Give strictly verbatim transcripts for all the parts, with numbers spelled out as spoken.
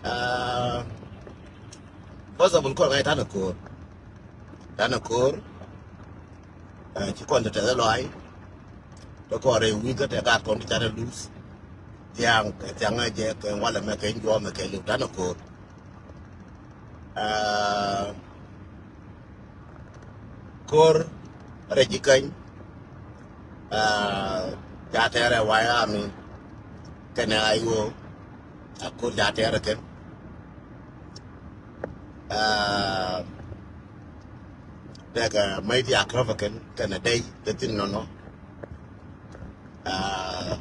Aa, first of all, kɔn ŋa̱c tanɛ ko̱r. Tanɛ ko̱r. Aa, ci kɔn te tɛth lɔaac. Te kɔn rɛy wi̱i̱ kä te gaat kɔn ti canɛ luth. Thiaŋ, thiaŋ ɛ jɛ kɛ walɛ mɛ kɛ juɔmɛ kɛ liw tanɛ ko̱r. Aa, ko̱r rɛy ji̱ käny. Aa, ca tɛrɛ wayami kɛnɛ ayo. A ko̱r ca tɛrɛ kɛn. Aa, tɛkɛ mäc ti a käpä kɛn kɛnɛ dɛy te thin nɔnɔ. Aa,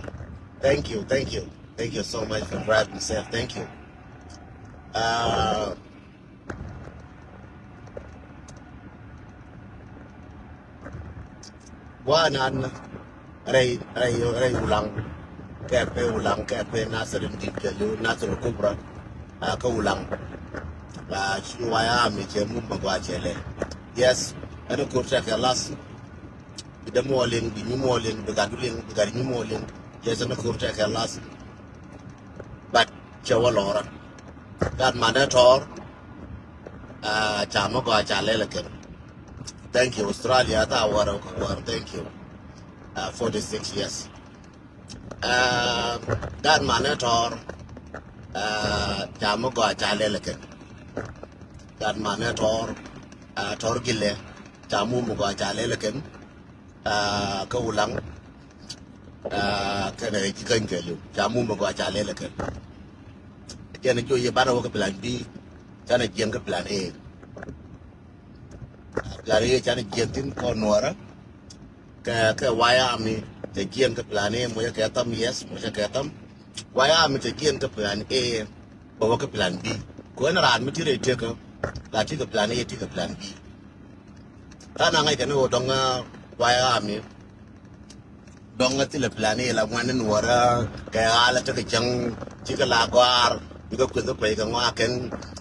thank you, thank you, thank you so much for driving safe. Thank you. Aa, Guanan rɛy, rɛy, rɛy Ulaŋ. Kɛ pɛ Ulaŋ, kɛ pɛ Nasir in dit kɛ liw, Nasir Kubra. A, kä Ulaŋ. A, ci wayami cɛ mum ma gua cɛ lɛ. Yes, ɛn ko̱r tɛkɛ las. Bi dɛ muɔlin, bi nyi muɔlin, bi gat duliŋ, bi gat nyi muɔlin. Yes, ɛn ko̱r tɛkɛ las. But cɛ wä lɔrä. Gat manɛ tɔr. Aa, ca mɛ gɔaa ca lɛl kɛn. Thank you Australia, tha wär wär, thank you. Aa, forty six years. Aa, gat manɛ tɔr. Aa, ca mɛ gɔaa ca lɛl kɛn. Gat manɛ tɔr. Aa, tɔr gilɛ. Ca mum gɔaa ca lɛl kɛn. Aa, kä Ulaŋ. Aa, kɛnɛ ci käny kɛ liw ca mum gɔaa ca lɛl kɛn. Jɛn jiɔ yɛ banɛ wä kä plan B. Canɛ jiɛn kä plan A. Plan A canɛ jiɛn thin kɔn nuɔrä. Kɛ, kɛ wayami cɛ jiɛn kä plan A, mucɛ kɛ tham, yes, mucɛ kɛ tham. Wayami cɛ jiɛn kä plan A. Bä wä kä plan B. Kuɛn raan mi ti rɛy tekä. La ti kɛ plan A, ti kɛ plan B. Raan a ŋa̱c kɛ ni wä dɔŋ, aa, wayami. Dɔŋ ŋä thilɛ plan ila ŋuan ni nuɔrä kɛ ɣa̱lä tekɛ cäŋ cikɛ la gɔaar bikɛ kueth kä kuec kɛ ŋɔak kɛn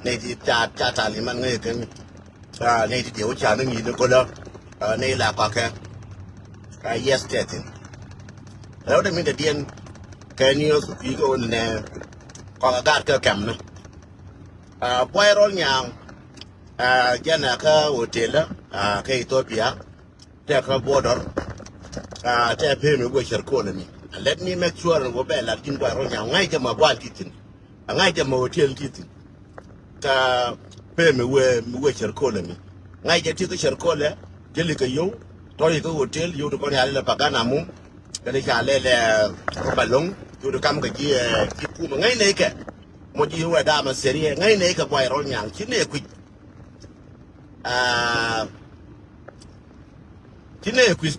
nɛy ti ca ca taliman ŋäc kɛn. Aa, nɛy ti diɛ wä ca ni ŋi̱i̱c ni kolä. Aa, nɛy la kɔakɛ. Aa, yes tɛthin. Rɛw dɛ min dɛ diɛn kɛ ni ɣöth kui̱ kɛ wä ni nɛ kɔakɛ gaat kɛ kɛm ni. Aa, buay rɔl nyaŋ. Aa, jɛn ɛ kä hotel, aa, kä Ethiopia. Tɛ kä border. Aa, tɛ pemi wee cɛr kolɛ mi. And let me make sure wä bɛ lat ji̱n guay rɔ nyaŋ ŋa̱c jɛ ma gual ti thin. A ŋa̱c jɛ ma hotel ti thin. Ka pemi wee mi wee cɛr kolɛ mi. Ŋa̱c jɛ ti kä cɛr kolɛ. Jɛ li kɛ yow. Tɔ yi kä hotel yow ti kɔn yali lɛ pagana mum. Kɛ ni ca lɛ lɛ rɔ baloŋ. Yow ti kam kɛ ji̱, ɛ, ji̱ kumɛ ŋa̱c nɛ kɛ. Mɔ ji̱ wee dama serious ŋa̱c nɛ kɛ guay rɔ nyaŋ ci nɛ kui̱c. Aa, ti nɛ kui̱.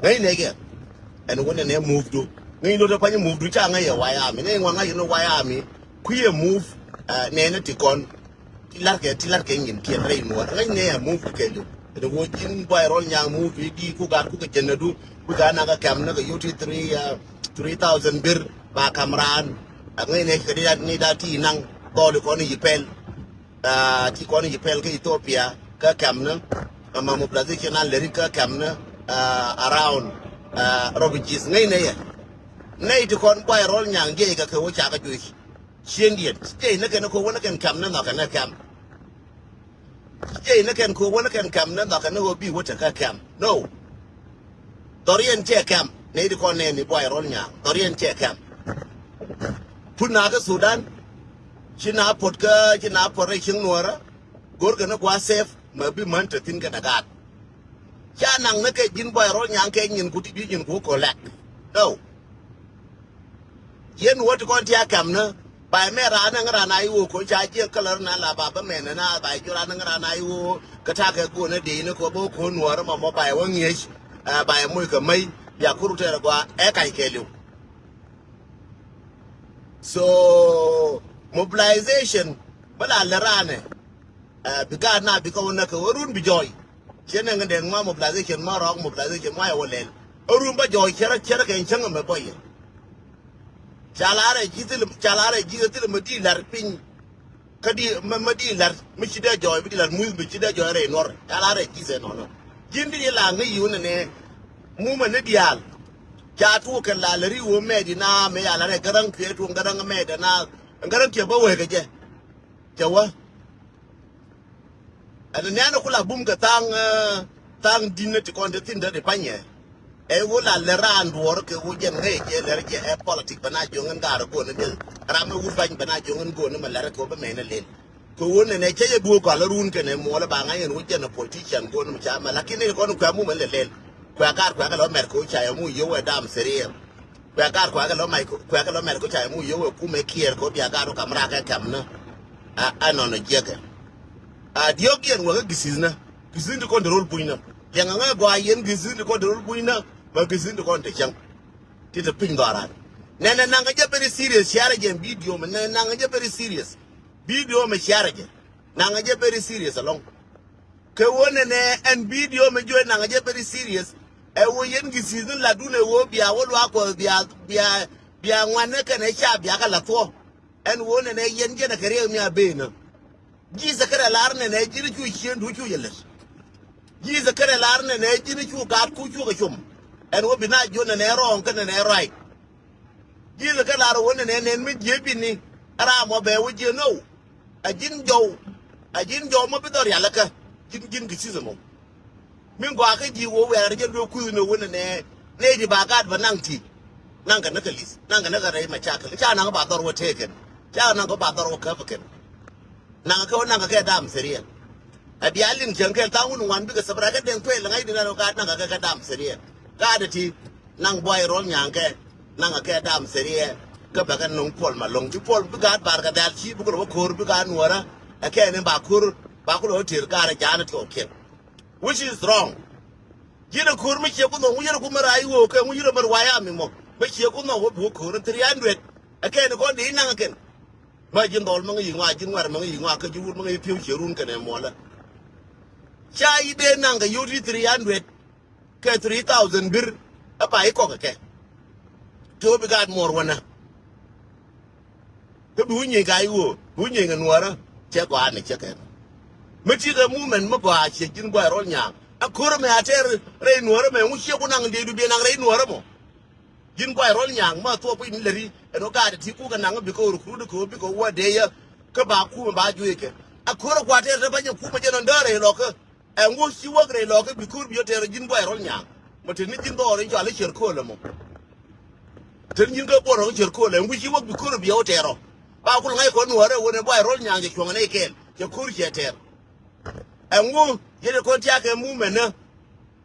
Ŋäc nɛ kɛ ɛn wä nɛ nɛ move du. Ŋäc nɔ te pany move du ca ŋäc yɛ wayami nɛ ŋuan ŋa̱c yɛ nɔ wayami. Kui̱ yɛ move, aa, nɛ nɛ ti kɔn. Ti lar kɛ, ti lar kɛ nyin kiɛn rɛy nuɔr ŋäc nɛ yɛ move du kɛ du. Ɛn wä ji̱n buay rɔl nyaŋ move du di ku gat ku kɛ jɛn nɛ du. Ku gat na kɛ kɛm nɛ kɛ yoti three, aa, three thousand bir ba kam raan. A ŋäc nɛ kɛ di dat ni dat ti naŋ. Gɔɔli kɔn yi pɛl. Aa, ti kɔn yi pɛl kä Ethiopia kä kɛmni. Ama mobilization a lɛri kä kɛmni, aa, around, aa, refugees ŋäc nɛ yɛ. Nɛy ti kɔn buay rɔl nyaŋ jiɛc kɛ kɛ wä ca kä juic. Cieŋdiɛn jiɛc ni kɛn kɛ wä ni kɛn kɛmni nhɔkɛ ni kɛm. Jiɛc ni kɛn kɛ wä ni kɛn kɛmni nhɔkɛ ni wä bi wä te kä kɛm. No. Dhɔriɛn cɛ kɛm. Nɛy ti kɔn nɛɛni buay rɔl nyaŋ dhɔriɛn cɛ kɛm. Put na kä Sudan. Ci na pot kä, ci na pot rɛy cieŋ nuɔrä. Go̱rkɛ ni gua safe mɛ bi män te thi̱n kɛnɛ gaat. Ca naŋ ni kɛ ji̱n buay rɔl nyaŋ kɛ nyin ku ti bi nyin ku collect. No. Yɛn wä ti kɔn ti a kɛm ni ba mɛ ran ni ran a iwoo ko ca jiɛk kä lär na la ba bä mɛn na ba jiɔ ran ni ran a iwoo kä takɛ go̱o̱n ni dee ni ko bä ko nuɔɔrä mɔ mɔ ba wä ŋi̱eec. Ɛ, ba moc kɛ mäc bia kur tɛr gua ɛ kac kɛ liw. So mobilization bä la lɛ ranɛ. Ɛ, bi gaat na bi kä wä näk kɛ wä run bi jɔɔy. Ciɛ nɛ ŋä dɛn ŋua mobilization ma rɔɔk mobilization ma yɛ wä lɛl. Ɛ run bä jɔɔy cärä cärä kɛ cäŋ ɛmɛ bɔyɛ. Ca la rɛ ji̱ thil, ca la rɛ ji̱ thil mɛ di lar piny. Kä di mɛ, mɛ di lar mi ci dee jɔɔy bi di lar muth bi ci dee jɔɔy rɛ nuɔr. Ca la rɛ ji̱ sɛ nɔnɔ. Ji̱n di la ŋä yiw nɛ nɛ. Mumɛ ni diaal. Ca tuɔk kɛ la lɛ ri wä mɛɛdi na mɛ ya la rɛ gäräŋ kuɛ tuɔŋ gäräŋ mɛɛdɛ na. Ɛn kä ram tiɛm bä wee kɛ jɛ. Cɛ wä. Ɛn nianɛ ku la bum kɛ thaŋ, eh, thaŋ di̱n ni ti kɔn ti thi̱n dee ti panyɛ. Ɛ ɣöö la lɛ raan duɔɔr kɛ ɣöö jɛn ŋäc jɛ lɛr jɛ ɛ politik bɛ na jiɔŋ in gaar go̱o̱n in ram mi wut pany bɛ na jiɔŋ in go̱o̱n in mɛ lɛr kɛ ɣöö bɛ mɛn in lel. Kɛ ɣöö nɛnɛ cä jɛ duɔ̱ɔ̱k kɔal run kɛnɛ muɔlɛ ba ŋa̱c in ɣöö jɛn ɛ politician go̱o̱n in mɛ ca mɛ lakin in kɔn kuɛ mumɛ lɛ lel. Kuɛ gaar kuɛ kɛ lɔ mɛr kɛ ɣöö ca yɛ mu yio̱w ɛ dam serial. Kuɛ gaar kuɛ kɛ lɔ mɛr kɛ ɣöö ca yɛ mu yio̱w ɛ kumɛ kiɛɛr kɛ ɣöö bia gaar ɣöö kam raak ɛ kɛm ni. A nɔnɔ jiɛkɛ. A diɔ̱k yɛn wä kä gisi̱thnä. Gisi̱thni ti kɔn ti rol puɔ̱nynä. Liɛŋɛ ŋäc gɔaa yɛn gisi̱thni ti kɔn ti rol puɔ̱nynä. Mɛ gisi̱thni ti kɔn ti cäŋ. Ti te piny dhɔaran. Nɛnɛ naŋ kɛ jɛ very serious, share jɛ video mɛ, nɛnɛ naŋ kɛ jɛ very serious. Video mɛ share jɛ. Naŋ kɛ jɛ very serious alɔŋ. Kɛ ɣöö nɛnɛ ɛn video mɛ juɔc naŋ kɛ jɛ very serious. Ɛ ɣöö yɛn gisi̱thni latdun ɛ ɣöö bia wä luaak Kuɔth bia, bia, bia ŋuanɛ kɛnɛ ca bia kɛ la thuɔ̱k. Ɛn ɣöö nɛnɛ yɛn jɛn ɛ kɛ riɛk mi a ben ɛ. Jesus Kɛrɛ lar nɛnɛ ji̱n cu cien du cu yɛ lät. Jesus Kɛrɛ lar nɛnɛ ji̱n cu gaat ku cu kɛ com. Ɛn ɣöö bi na jiö nɛnɛ rɔɔŋ kä nɛnɛ right. Jesus Kɛrɛ lar ɣöö nɛnɛ nɛn mi jiee bini. Ɛ ram mɔ bɛ wä jiee now. A ji̱n jɔw. A ji̱n jɔw mɔ bi dhɔr yal ɛ kä. Ji̱n, ji̱n gisi̱thni mɔ. Min gɔaa kä ji̱ wä wɛɛr jɛ luee kui̱th ni wä ni nɛ nɛ di ba gaat bä naŋ ti. Naŋ kɛ ni kɛ li̱th naŋ kɛ ni kɛ rɛy mɛ cakɛ li ca naŋ ba dhɔr wä tëëkɛn. Ca naŋ kɛ ba dhɔr wä käp kɛn. Naŋ kɛ wä naŋ kɛ kɛ dam theriɛ. A bia liŋ cäŋ kɛl thaŋ wun wan bikɛ thäp rɛkɛ deŋ kuɛl ŋa̱c di naŋ gaat naŋ kɛ kɛ dam theriɛ. Gaat ti naŋ buay rɔl nyaŋ kɛ naŋ kɛ kɛ dam theriɛ. Kä bɛ kɛ nuŋ puɔl ma loŋ ci puɔl bi gaat bar kɛ dhal ci bi kulɛ wä ko̱r bi gaat nuɔrä. Ɛ kɛ ni ba ko̱r ba kulɛ wä ter gaat ɛ jaanɛ ti kɛ wä kiɛn. Which is wrong. Ji̱n ɛ ko̱r mi ciɛ ku nhɔk ŋu yɛn ɛ ku mɛ ray ɣöö kɛ ŋu yɛn ɛ mɛ ruay ami mɔ mɛ ciɛ ku nhɔk wä bi wä ko̱r in three hundred. Ɛ kɛn kɔn dee inaŋ kɛn. Ma ji̱n dhɔl ma ŋäc yi ŋɔa ji̱n ŋuar ma ŋäc yi ŋɔa kä ji̱ wur ma ŋäc pi̱w ciɛ run kɛnɛ muɔlä. Ca yi dee naŋ kɛ yot yi three hundred kɛ three thousand bir. Ɛ pa yi kɔk kɛ kɛ. Ti wä bi gaat muɔr wänä. Kä bi wä nyieny ka i̱ ɣöö bi wä nyieny kɛ nuɔ̱ɔ̱rä. Cɛ gɔaa ni cɛ kɛn mi ti kɛ movement mi gɔaa ciɛ ji̱n guay rɔl nyaŋ. A ko̱rä mɛ a tɛr rɛy nuɔ̱ɔ̱rä mɛ ŋu ciɛ ku naŋ dee du biɛ naŋ rɛy nuɔ̱ɔ̱rä mɔ. Ji̱n guay rɔl nyaŋ ma thuɔp i̱ ni lɛ ri ɛn ɣöö gaat ti ku kɛ naŋ bi kɛ ɣöö recruit kɛ ɣöö bi kɛ wä dee yä. Kä ba kumɛ ba juëc kɛ a ko̱rä kua tɛr te bänyɛ kumɛ jɛ nɔn däär rɛy lɔkä. Ɛŋu ci wäk rɛy lɔkä bi ko̱r bi yä tɛr ji̱n guay rɔl nyaŋ. Mɛ te ni ji̱n dhɔɔr in cɔal i̱ ciɛr ko̱o̱l ɛmɔ. Te ni ji̱n kä buɔt rɔk i̱ ciɛr ko̱o̱l ɛŋu ci wäk bi ko̱r bi yä wä tɛr rɔ. Ba kul ŋa̱c kɔn nuɔ̱ɔ̱rɛ wen ɛ buay rɔl nyaŋ cɛ cuɔ̱ŋ ɛn ɛ kɛɛl cɛ ko̱r ciɛ tɛr. Ɛŋu yɛn ɛ kɔn tiakɛ mumɛnä.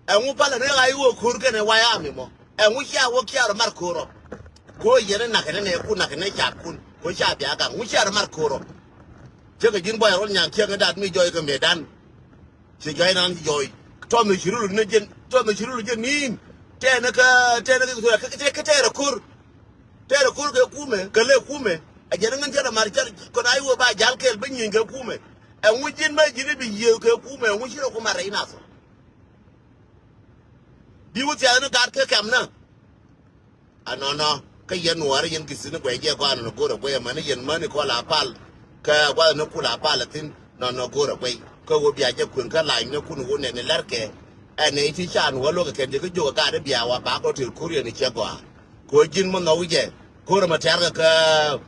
Ɛŋu palɛ ni ɣa̱c i̱ wä ko̱r kɛnɛ way ami mɔ. Ɛŋu cia wäk cia rɔ mar ko̱r rɔ. Ko̱ yɛn ɛ nak kɛnɛ nɛ kun nak kɛnɛ cat kun ko̱ cia bia gaŋ ŋu cia rɔ mar ko̱r rɔ. Ciekɛ ji̱n buay rɔl nyaŋ ciekɛ dat mi jɔy kɛ mëëdan. Ci jɔy nan ci jɔy. Tɔmɛ ci rul ni jɛn tɔmɛ ci rul jɛn ni̱i̱n. Tɛɛnɛ kä tɛɛnɛ kä kä kä tɛɛrɛ ko̱r. Tɛɛrɛ ko̱r kɛ kumɛ kɛ lɛ kumɛ. A jɛn ŋän cɛ rɛ mar cɛ kɔn a iwä ba jal kɛɛl bä nyieny kɛ kumɛ. Ɛŋu ji̱n bä ji̱n i̱ bi yiëë kɛ kumɛ ɛŋu ci rɛ kumɛ rɛy nath. Bi wä thiath ni gat kɛ kɛm nä. Anɔnɔ kä yɛn nuɔɔrä yɛn gisi̱n ni guɛc jɛ gɔaa nɔnɔ go̱rɛ guɛc amäni yɛn mäni kɔl a pal. Kä gua̱th ni kul a pal a thi̱n nɔnɔ go̱rɛ guɛc kä ɣöö bia jɛ kuën kä lac ni kun ɣöö nɛn ni lɛrkɛ. Ɛn nɛy ti can wä luɔkɛ kɛn jɛ kä jiök ɛ gat i̱ bia wa ba kɔ tëë ko̱r yɛn i̱ cɛ gɔaa. Kɛ ɣöö ji̱n mi nhɔk wi̱cɛ ko̱r ɛmɛ tɛ̈rkɛ kä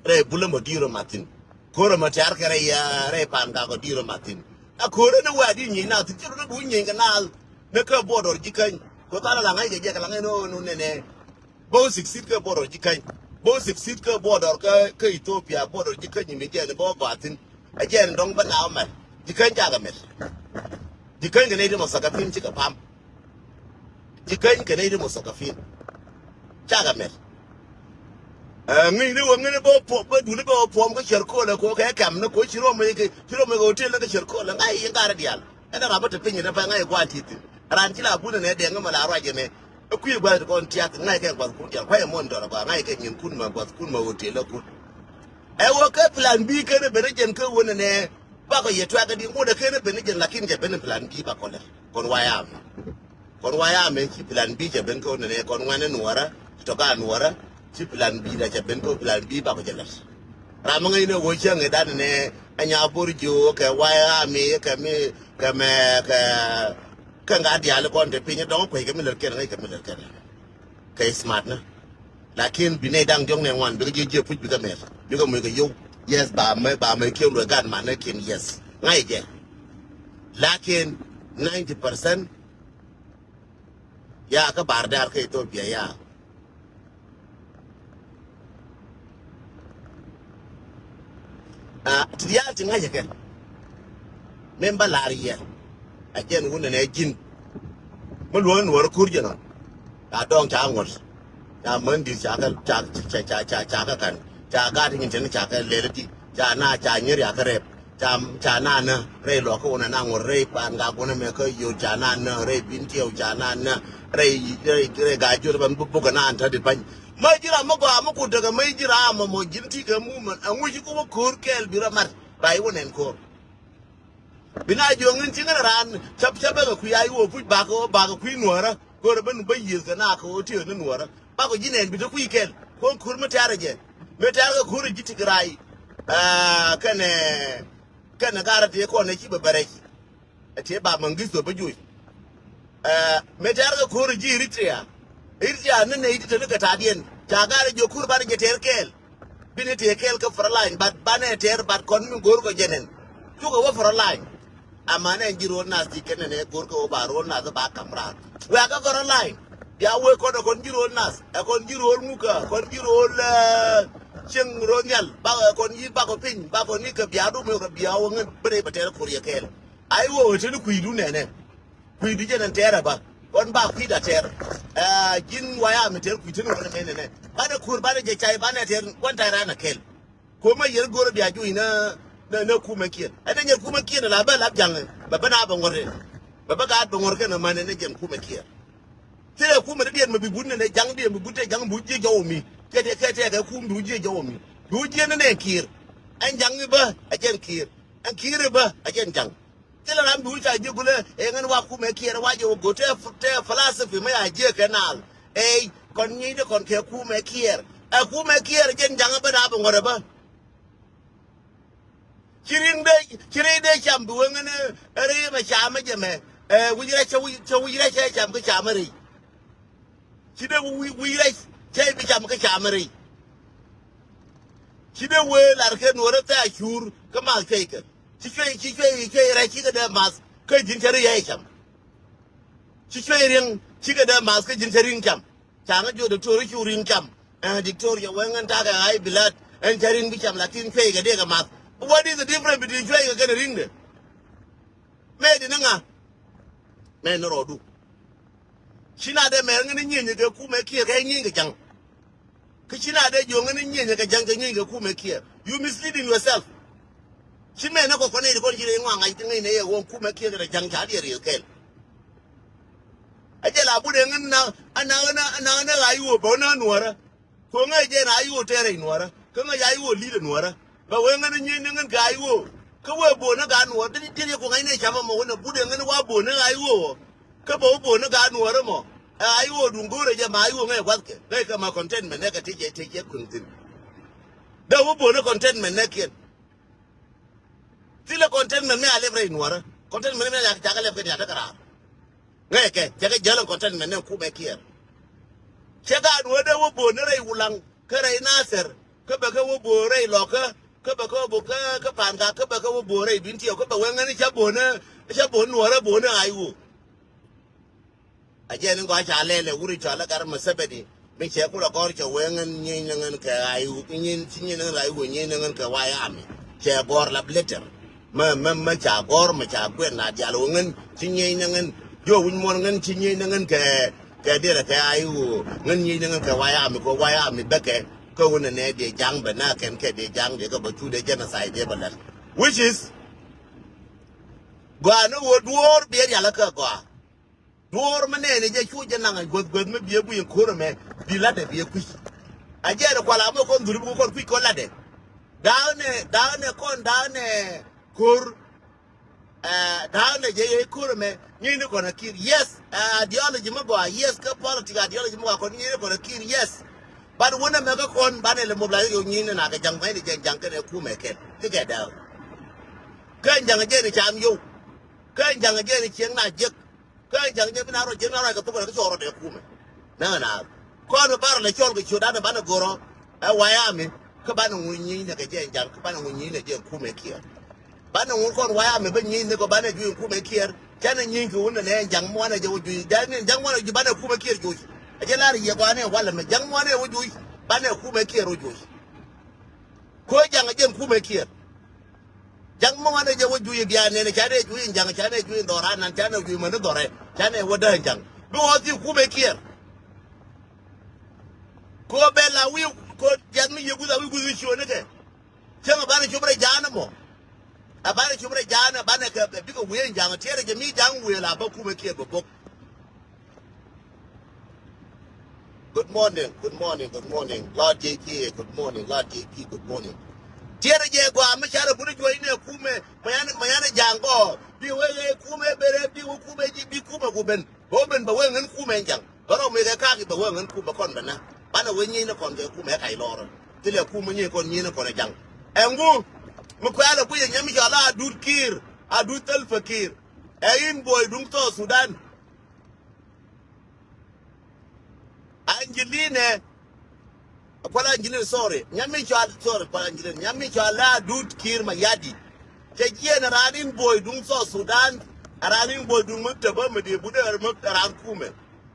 rɛy bulä mɔ di̱i̱r ɛ mathin. Ko̱r ɛmɛ tɛ̈r kɛ rɛy, rɛy pan gak ɔ di̱i̱r ɛ mathin. A ko̱r ɛn ɛ wɛ̈ɛ̈ di nyieny naath thi̱n ci run ɛ duuc nyieny kɛ naath. Ni kä border ji̱ käny kɛ tha̱a̱n ɛ la ŋa̱c kɛ jɛ kɛ la ŋa̱c ni ɣöö nɛnɛ. Bä wä succeed kä border ji̱ käny. Bä wä succeed kä border kä, kä Ethiopia border ji̱ käny mi jɛn bä wä gɔaa thi̱n. Ɛ jɛn dɔ̱ŋ bä na wä mɛr. Ji̱ käny cakɛ mɛr. Ji̱ käny kɛ nɛy ti mɔ thakathin cikɛ pam. Ji̱ käny kɛ nɛy ti muthakafin. Cakɛ mɛt. Ɛ ŋi̱i̱ni wä ŋi̱ni bä puɔm bä duni bä wä puɔm kä cɛr kolɛ ko kɛ kɛm ni ko ci rom mi ci rom mi kɛ hotel ni kä cɛr kolɛ ŋa̱c i̱ ŋa̱rä diaal. Ɛn ram bä te piny ni pɛ ŋa̱c gua̱a̱n ti̱i̱ thi̱n. Ran ci la bun ni nɛ dɛŋ mi la ruac ni. Ɛ kui̱ gua̱th ti kɔn tiath ŋa̱c kɛ gua̱th kun diaal kua̱c ɛmɔ in dɔr gua̱a̱ ŋa̱c kɛ nyin kun mɛ gua̱th kun mɛ hotel ɛ kun. Ɛ wä kä plan B kɛn ɛ ben ɛ jɛn kä wä nɛnɛ. Bakɔ yɛ tuak ɛ di ŋut ɛ kɛn ɛ ben ɛ jɛn lakin jɛ ben ɛ plan B bakɔ lɛ kɔn wayam. Kɔn wayam ɛ ci plan B cɛ ben kä wä nɛnɛ kɔn ŋuan ɛ nuɔrä tɔka nuɔrä. Ci plan B da cɛ ben kä plan B bakɔ jɛ lɛt. Ram mi ŋäcnɛ wä cäŋ ɛ dan nɛ ɛ nya bor jiö kɛ wayam ɛ kɛ mi kɛ mɛ kɛ kɛ ŋa diaal kɔn te piny ɛ dɔŋ kuec kɛ mi lɛt kɛn ŋäc kɛ mi lɛt kɛn. Kɛ smart nä. Lakin bi nɛy da̱ŋ diɔ̱k nɛ ŋuan bikɛ jiɛ jiɛ puc bikɛ mɛr bikɛ muc kɛ yio̱w. Yes, ba mɛ ba mɛ kiɛn luɛ gat manɛ kiɛn, yes. Ŋa̱c jɛ. Lakin ninety percent ya kä bar dar kä Ethiopia ya. Ah, ti diaal ti ŋa̱cä kɛ. Mɛn ba lar yɛ. A jɛn wun nɛ ji̱n. Mi luɔ̱n nuɔr kur jɛ nɔ. Ca dɔŋ ca ŋuɔ̱t. Ca män di̱t ca kɛ ca ca ca ca ca kɛ kan. Ca gat nyin teni ca kɛ lɛl di. Ca na ca nyir ya kɛ rɛp. Ca ca na nä rɛy lɔk kä wun nɛ na ŋuɔ̱t rɛy pan ga gunɛ mɛ kä yot ca na nä rɛy bin tiɛw ca na nä rɛy rɛy rɛy ga jot ban buk buk na an tɔ di bany. Mä ji̱ ram mi gɔaa mi kut tekɛ mä ji̱ ram mɔ mɔ ji̱n ti kɛ mumɛn ɛŋu ci kum ko̱r kɛɛl bi rɔ mat ba iwä nɛn ko̱r. Bi na jiɔŋ in ci ŋän raan cap cap bäkɛ kui̱ a iwä puc bakɛ wä bakɛ kui̱ nuɔ̱ɔ̱rä ko̱r ben bä yiëth kɛ na kɛ wä tiöt ni nuɔ̱ɔ̱rä bakɛ ji̱ nɛn bi te kui̱ kɛl ko̱r ko̱r mi tɛ̈rɛ jɛ mi tɛ̈rɛ kɛ ko̱r ji̱ tik ray. Kɛnɛ kɛnɛ garɛ tëë kɔn ɛ ci bɛ bɛ rɛc. Ɛ tëë ba Mengistu bä juuc. Ɛ mëë tɛ̈r kɛ ko̱r ji̱ Eritrea. Eritrea ni nɛy ti te ni kɛ ta̱a̱diɛn ca ga̱r jiök ko̱r banɛ jɛ tɛr kɛɛl. Bi ni tëë kɛɛl kä front line but banɛ tɛr but kɔn mi go̱o̱r kɔ jɛ nɛn. Cukɛ wä front line. Amanɛ ɛn ji̱ ro̱o̱l nath ti kɛn nɛn ɛ go̱o̱r kɛ wä ba ro̱o̱l nath ba kam raar. Wɛ̈ɛ̈ kä front line. Bia wee kɔn ɛ kɔn ji̱ ro̱o̱l nath ɛ kɔn ji̱ ro̱o̱l ŋukä ɛ kɔn ji̱ ro̱o̱l cieŋ ro̱o̱l nhial bak ɛ kɔn yi̱ bak ɔ piny bak ɔ ni kɛ bia dum yɔk ɛ bia wä ŋän ben ɛ bɛ tɛr ko̱r yɛ kɛɛl. Ai wä wä teni kui̱du nɛnɛ. Kui̱du jɛn ɛn tɛɛr ɛ ba kɔn ba kui̱da tɛɛr. Ɛ ji̱n waya mi tɛɛr kui̱ teni wä nɛ nɛnɛ banɛ ko̱r banɛ jɛ cay banɛ tɛɛr kuan tay ran ɛ kɛl. Ko̱r ma yɛr go̱r bia jui̱ nä nä nä kumɛ kiɛn ɛn nɛ nyɛr kumɛ kiɛn la bä lap jaŋ bɛ bä na bɛ ŋɔr bɛ bä gaat bɛ ŋɔr kɛn ɛ man ɛn nɛ jɛn kumɛ kiɛn. Thilɛ kumɛ ni diɛn mɛ bi but nɛnɛ jaŋ diɛn bi but tɛ jaŋ bi jiɛ jɔw mi kɛ tɛ kɛ tɛ kɛ kum bi jiɛ jɔw mi bi jiɛ nɛnɛ kiɛr. Ɛn jaŋ bä ɛ jɛn kiɛr ɛn kiɛr bä ɛ jɛn jaŋ. Thilɛ ram bi wi̱c a ji̱ gulɛ ɛ ŋän wa kumɛ kiɛɛr wa jɛ wä go̱t tɛ philosophy mɛ ya jiɛ kɛ naal. Ey kɔn nyiecdɛ kɔn kɛ kumɛ kiɛɛr ɛ kumɛ kiɛɛr jɛn jaŋä bä na bi ŋɔrɛ bä. Ci riŋ dee ci riŋ dee cam bi wä ŋän ɛ rɛy mɛ camä jɛ mɛ ɛ wi̱c rɛc cɛ wi̱c rɛc cɛ cam kä camä rɛy. Ci dee wi̱c rɛc cɛ bi cam kä camä rɛy. Ci dee wee lar kɛ nuɔrä thɛɛ a cuur kä math cuɛy kɛ. Ci cuɛy ci cuɛy cuɛy rɛc cikɛ dee math kä ji̱n cä ri yɛy cam. Ci cuɛy riɛŋ cikɛ dee math kä ji̱n cä riŋ cam. Caŋä jiɔ diktor cu riŋ cam. Ɛn diktor yɛ wee ŋän takɛ ɣa̱c bilat ɛn cä riŋ bi cam lakin cuɛy kɛ dee kɛ math. What is the difference between cuɛy kɛ kɛnɛ riŋdɛ? Mɛ di ni ŋa? Mɛ ni rɔɔdu. Ci na dee mɛr ŋän ni nyieny kɛ kumɛ kiɛ kɛ nyieny kɛ jaŋ. Kä ci na dee jiök ŋän ni nyieny kɛ ja̱ŋ kɛ nyieny kɛ kumɛ kiɛ. You misleading yourself. Ci mɛn ni kɔkɔ nɛy ti kɔn ci rɛy ŋɔaŋ ŋa̱c ti ŋäc nɛ yɛ ɣöö kumɛ kiɛ kɛ ja̱ŋ ca diɛ riɛl kɛl. A jɛ la but ɛ ŋän na a na a na a na ɣa̱c ɣöö bä na nuɔ̱ɔ̱rä. Kɛ ɣöö ŋäc jɛ na a ɣa̱c ɣöö tɛɛr rɛy nuɔ̱ɔ̱rä kä ŋäc a ɣa̱c ɣöö li̱t ɛ nuɔ̱ɔ̱rä. Bɛ wee ŋän ni nyieny ni ŋän kɛ a ɣa̱c ɣöö kä wee bo̱o̱n ni gaat nuɔ̱ɔ̱rä ti ti ti riɛk ku ŋa̱c nɛ camä mɔ wä na but ɛ ŋän ni wa bo̱o̱n ni ɣa̱c ɣöö. Kä bä wä bo̱o̱n ni gaat nuɔ̱ɔ̱rä mɔ ɛ a ɣa̱c ɣöö duŋ go̱o̱rɛ jɛ ma a ɣa̱c ɣöö ŋäc ɛ gua̱thkɛ ŋäc kɛ ma contentment nɛ kɛ ti jɛ ti jɛ kueŋ thi̱n. Dee wä bo̱o̱n ni contentment nɛ kiɛn. Thilɛ contentment mi a lɛp rɛy nuɔ̱ɔ̱rä contentment mi a cakɛ lɛp kɛ ni a tekɛ raar. Ŋäcɛ kɛ cɛ kɛ jäl ɛn kɔn tɛn mɛn nɛ kumɛ kiɛɛr. Cɛ gaat wä dee wä bo̱o̱n ni rɛy Wulaŋ kä rɛy Nathɛr kä bɛ kɛ wä bo̱o̱n rɛy Lɔkä kä bɛ kɛ wä bo̱o̱n kä kä Pa̱a̱n Gak kä bɛ kɛ wä bo̱o̱n rɛy Bin Tiɛw kä bɛ wee ŋäni cä bo̱o̱n ni cä bo̱o̱n nuɔ̱ɔ̱rä bo̱o̱n ni ɣa̱c wä. A jɛn in gɔaa ca lɛl ɛ wuri cɔal ɛ Gat Museveni mi cɛ kulɛ gɔr cɛ wee ŋän nyieny ni ŋän kɛ ɣa̱c wä nyieny ci nyieny ni ŋän ɣa̱c wä nyieny ni ŋän kɛ White Army cɛ gɔr lap letter. Mä mä mä ca gɔr mä ca guɛn na dial wä ŋän ci nyieny ni ŋän jiɔ wi̱ny muɔn ŋän ci nyieny ni ŋän kɛ kɛ diɛlɛ kɛ ɣa̱c wä ŋän nyieny ni ŋän kɛ White Army kɛ White Army bäkɛ. Kä wun nɛ nɛ diɛ ja̱ŋ bɛ na kɛn kɛ diɛ ja̱ŋ diɛ kɛ bɛ cu diɛ genocide diɛ bɛ lät. Which is gɔaa ni wä duɔ̱ɔ̱r biɛ rial kä gɔaa. Duɔ̱ɔ̱r mi nɛɛni jɛ cu jɛ naŋ guäth guäth mi biɛ guiy in ko̱r ɛmɛ bi latdɛ biɛ kui̱c. A jɛɛni kual a mɛ kɔn dhuri bi kɔn kui̱c kɔn latdɛ. Da̱a̱k nɛ da̱a̱k nɛ kɔn da̱a̱k nɛ ko̱r. Da̱a̱k nɛ jɛ yɛ ko̱r ɛmɛ nyieyni kɔn a ki̱i̱r, yes. Ideology mi gɔaa, yes. Kä politic ideology mi gɔaa kɔn nyieyni kɔn a ki̱i̱r, yes. But wun ɛmɛ kä kɔn banɛ lɛ mobilize yɛ nyieyni na kɛ ja̱ŋ mɛni jɛ ja̱ŋ kɛnɛ kumɛ kɛn ti kɛ da̱a̱k. Kä ja̱ŋ jɛɛni cam yow. Kä ja̱ŋ jɛɛni cieŋ na jek. Kä ja̱ŋ jɛ bi na rɔ jiɛn na rɔ kɛ thok rɛ kä cɔɔr rɔ dee kumɛ. Nä na Kɔn bar lɛ cɔl kɛ ciötdan banɛ go̱rɔ ɛ wayami. Kä banɛ ŋu nyinyni kɛ jɛ jaŋ, kä banɛ ŋu nyinyni kɛ jɛ kumɛ Kiir. Banɛ ŋu kɔn wayami bä nyinyni kɔ banɛ juiy kumɛ Kiir. Canɛ nyiny kɛ wun nɛ jaŋ muanɛ jɛ wä juiy. Jaŋ muanɛ juiy banɛ kumɛ Kiir juiy. Ɛ jɛ lar yɛ gɔanɛ walɛ mɛ jaŋ muanɛ wä juiy. Banɛ kumɛ Kiir wä juiy. Ko jaŋ jɛn kumɛ Kiir. Jaŋ mɔ wan ɛ jɛ wä juiy bia nɛn canɛ juiy in jaŋ canɛ juiy in dhɔra nan canɛ juiy mɛn in dhɔrɛ canɛ wä däh in jaŋ. Bi wä thi kumɛ Kiir. Ko bɛ la wi̱i̱ ko jaŋ mi yɛ guth a wi̱i̱ guth wi̱i̱ ciöni kɛ. Cäŋ a banɛ cop rɛ ja̱a̱n mɔ. A banɛ cop rɛ ja̱a̱n a banɛ kɛ bikɛ wi̱i̱ in jaŋ tiɛɛrɛ jɛ mi jaŋ wi̱i̱ la bä kumɛ Kiir bɛ bok. Good morning, good morning, good morning. Lord J P, good morning, Lord J P, good morning. Tiɛrɛ jɛ gɔaa mi carɛ buni juɔc ni ɛ kumɛ, mɛ yan, mɛ yan ɛ ja̱a̱ŋ gɔɔ. Bi wee ɛ kumɛ bere, bi wee kumɛ ji̱, bi kumɛ ku ben. Bɛ wee ben bɛ wee ŋän kumɛ ja̱a̱ŋ. Bɛ rɔ mi kɛ ka̱a̱k bɛ wee ŋän kumɛ kɔn bɛ na. Banɛ wee nyiey ni kɔn kɛ kumɛ kac lɔrä. Thilɛ kumɛ nyiey kɔn nyiey ni kɔn ɛ ja̱a̱ŋ. Ɛŋu mi kuɛ̈ɛ̈l ɛ kui̱ ɛ nyɛmi cɔal a Adut Kiir, Adut Salva Kiir. Ɛ in boy duŋ South Sudan. Angeline, kual Angeline, sorry. Nyami cɔal, sorry, kual Angeline. Nyami cɔal la Adut Kiir Mayardit. Cɛ jiɛn raan in boy duŋ South Sudan. Raan in boy duŋ mi tebä mi di budɛ mi raan kumɛ.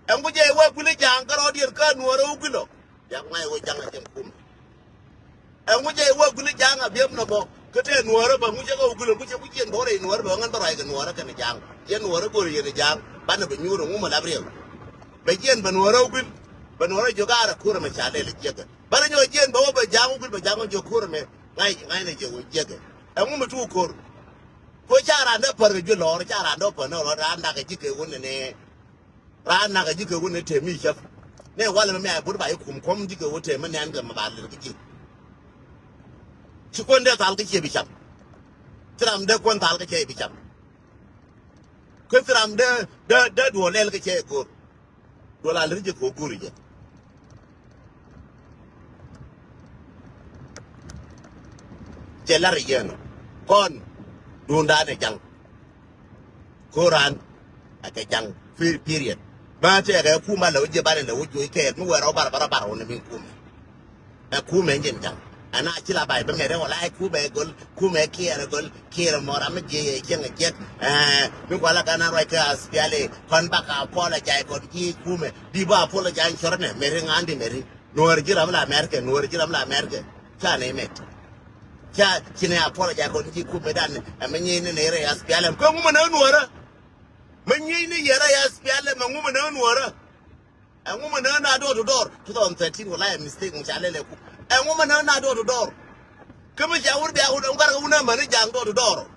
Ɛŋu jɛ wä guli ja̱a̱ŋ kärɔ dier kä nuɔrɛ wä gulɔ. Ja̱a̱ŋ ŋa̱c wä ja̱a̱ŋ a jɛn kumɛ. Ɛŋu jɛ wä guli ja̱a̱ŋ a biɛm nɔmɔ. Kä tɛ nuɔrä bä ŋu jɛ kä wä guli ŋu jɛ ku jiɛn bä rɛy nuɔrä bä ŋän bä ruac kɛ nuɔrä kɛn ja̱a̱ŋ. Yɛn nuɔrä go̱ri yɛn ja̱a̱ŋ. Banɛ bɛ nyuur ŋu mɛ lap riɛw. Bɛ jiɛn bɛ nuɔrä wä gul. Bɛ nuɔrä jiök a rɛ kurɛ mɛ ca lɛl jiɛkɛ. Banɛ nyɔ jiɛn bɛ wä bɛ ja̱a̱ŋ wä gul bɛ ja̱a̱ŋ wä jiök kurɛ mɛ. Ŋa̱c ŋa̱c nɛ jɛ wä jiɛkɛ. Ɛŋu mɛ tuuk ko̱r. Ko ca raan dee pär kɛ juɛ lɔɔr ca raan dee pär ni lɔɔr raan dak kɛ ji̱ kɛ wä nɛ nɛ. Raan nakä ji̱ kɛ wun ni tëë mi cäp. Ni walɛ mi mɛ but ba i̱ kum kuɔ̱m ji̱ kɛ wun tëë mi nɛn kɛ mi ba lɛl kä ji̱. Ci kuän dee thal kä ciɛ bi cam. Ci ram dee kuän thal kä ciɛ bi cam. Kä ci ram dee dee dee duɔl lɛl kä ciɛ go̱r. Duɔl a lɛl ji̱ kɛ wun go̱r jɛ. Cɛ lar yɛn kɔn duundan ɛ jaŋ. Koran a kɛ jaŋ. Pe-, period. Ma tɛkɛ kum a lɛ wä jiɛ banɛ lɛ wä juɔc kɛɛl mi wɛɛr ɔ bar bar bar wä ni mi kum. Ɛ kum ɛ jɛn jaŋ. Ɛn a ci la bay bä mɛt ɛ wala ɛ kum ɛ gol kum ɛ kiɛɛr ɛ gol kiɛɛr ɛ mɔra mi jiɛ yɛ cieŋ ɛ jiɛk. Ɛ mi kuala kan a ruac kɛ a spiali kɔn bak a apologize kɔn jiɛ kum ɛ di bä apologize cɔrnɛ mɛri ŋa̱a̱n di mɛri. Nuɔɔr ji̱ ram la America, nuɔɔr ji̱ ram la America. Ca nɛy mɛt. Ca ci nɛy apologize kɔn ji̱ kum mëëdan ɛmɛ nyiey ni nɛy rɛy S P L M. Kä ŋu mɛ nɛ nuɔɔrä? Mɛ nyiey ni yɛ rɛy S P L M, ɛŋu mɛ nɛ nuɔɔrä? Ɛŋu mɛ nɛ na door to door? Two thousand thirteen wala ɛ mistake mi ca lɛl ɛ kum. Ɛŋu mɛ nɛ na door to door? Kä mi ca wur bia wun ɛŋu karɛ kɛ wun ɛ mɛn i̱ ja̱a̱ŋ door to door.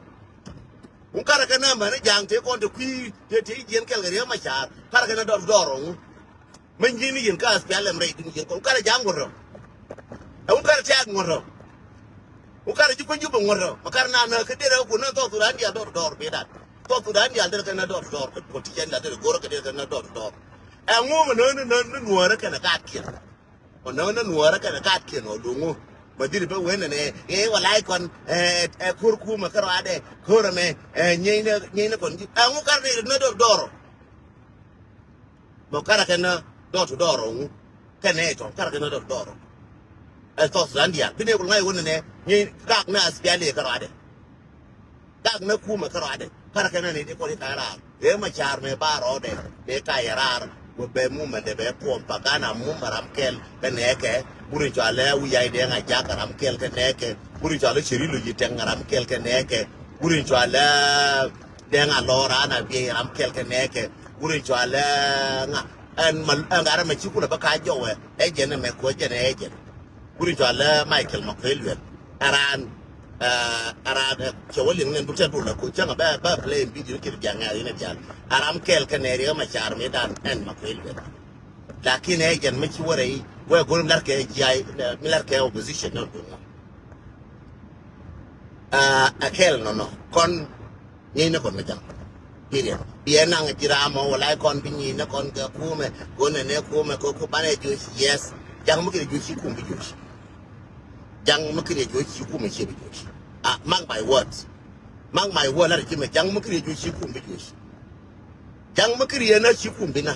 Wun karɛ kɛ nɛ mɛn i̱ ja̱a̱ŋ tëë kɔn te kui̱ tëë tëë jiɛn kɛl kɛ Riek Machar. Karɛ kɛ nɛ door to door ɛŋu? Mɛ nyiey ni yɛn kä S P L M rɛy duŋ yɛn kɔn karɛ ja̱a̱ŋ ŋuɔ̱t rɔ. Ɛ wun karɛ tiaak ŋuɔ̱t rɔ. Wun karɛ ji̱ kuany Jubɛ ŋuɔ̱t rɔ. Mɛ karɛ na nä kä derɛ kun nä South Sudan diaal dɔr dɔr biɛ dat. South Sudan diaal derɛ kɛ nä dɔr dɔr. Kɛ politician diaal derɛ go̱rä kɛ derɛ kɛ nä dɔr dɔr. Ɛ ŋu mɛ nä nä nä nuɔ̱ɔ̱rä kɛnɛ kaatkiɛn. Mɛ nä nä nuɔ̱ɔ̱rä kɛnɛ kaatkiɛn ɔ luŋu. Mɛ dhil bä wen nɛ ɛ wala ikɔn ɛ ɛ ko̱r kumɛ kärɔadɛ ko̱r ɛmɛ ɛ nyiey nä nyiey nä kɔn ji̱. Ɛ ŋu karɛ nä dɔr dɔr. Mɔ karɛ kɛ nä door to door ŋu. Kɛ nɛ tɔ karɛ kɛ nä door to door. Ɛ South Sudan diaal bi nɛ kul ŋa̱c wun nɛ ni kak nä S P L A kärɔadɛ. Kak nä kumɛ kärɔadɛ. Karɛ kɛ nä ni di kɔn i̱ ka̱ raar. Ëë Machar mëë ba rɔɔdɛ mëë ka̱ yɛ raar. Wä bɛ mumɛ dɛ bɛ propaganda mumɛ ram kɛl kɛ nɛ kɛ. Wur in cɔalɛ Wi̱i̱ Ya̱c Dɛŋ a jak ram kɛl kɛ nɛ kɛ. Wur in cɔalɛ Ceri Lo̱c Itɛŋ ram kɛl kɛ nɛ kɛ. Wur in cɔalɛ Dɛŋ a lɔr an a biey ram kɛl kɛ nɛ kɛ. Wur in cɔalɛ ŋa ɛn ma ɛn gat ɛmɛ ci kulɛ bä ka jɔwɛ. Ɛ jɛn ɛmɛ kuɔ jɛn ɛ jɛn. Wur in cɔalɛ Michael Makuei Lueth. Ɛ raan ɛ raan ɛ cɛ wä liŋ nɛn duk tɛ dul ɛ kuɔ cäŋ ɛ bɛ bɛ play in video kir jaŋ ɛ rin ɛ diaal. Ɛ ram kɛl kɛ nɛ Riek Machar mëëdan ɛn Makuei Lueth. Lakin ɛ jɛn mi ci wä rɛy wɛ go̱r mi lar kɛ jiay mi lar kɛ opposition nɔ dun. Ɛ kɛl nɔnɔ kɔn. Nyiey ni kɔn mi jaŋ. Period. Biɛ naŋ ji̱ ram mɔ wala kɔn bi nyiey ni kɔn kɛ kumɛ. Gon ni kumɛ kɛ ku banɛ jo̱o̱c, yes. Jaŋ mi kiri jo̱o̱c ci kum bi jo̱o̱c. Jaŋ mi kiri jo̱o̱c ci kumɛ ci bi jo̱o̱c. Ah, mark my words. Mark my word, lar ci mɛ jaŋ mi kiri jo̱o̱c ci kum bi jo̱o̱c. Jaŋ mi kiri yɛn na ci kum bi na.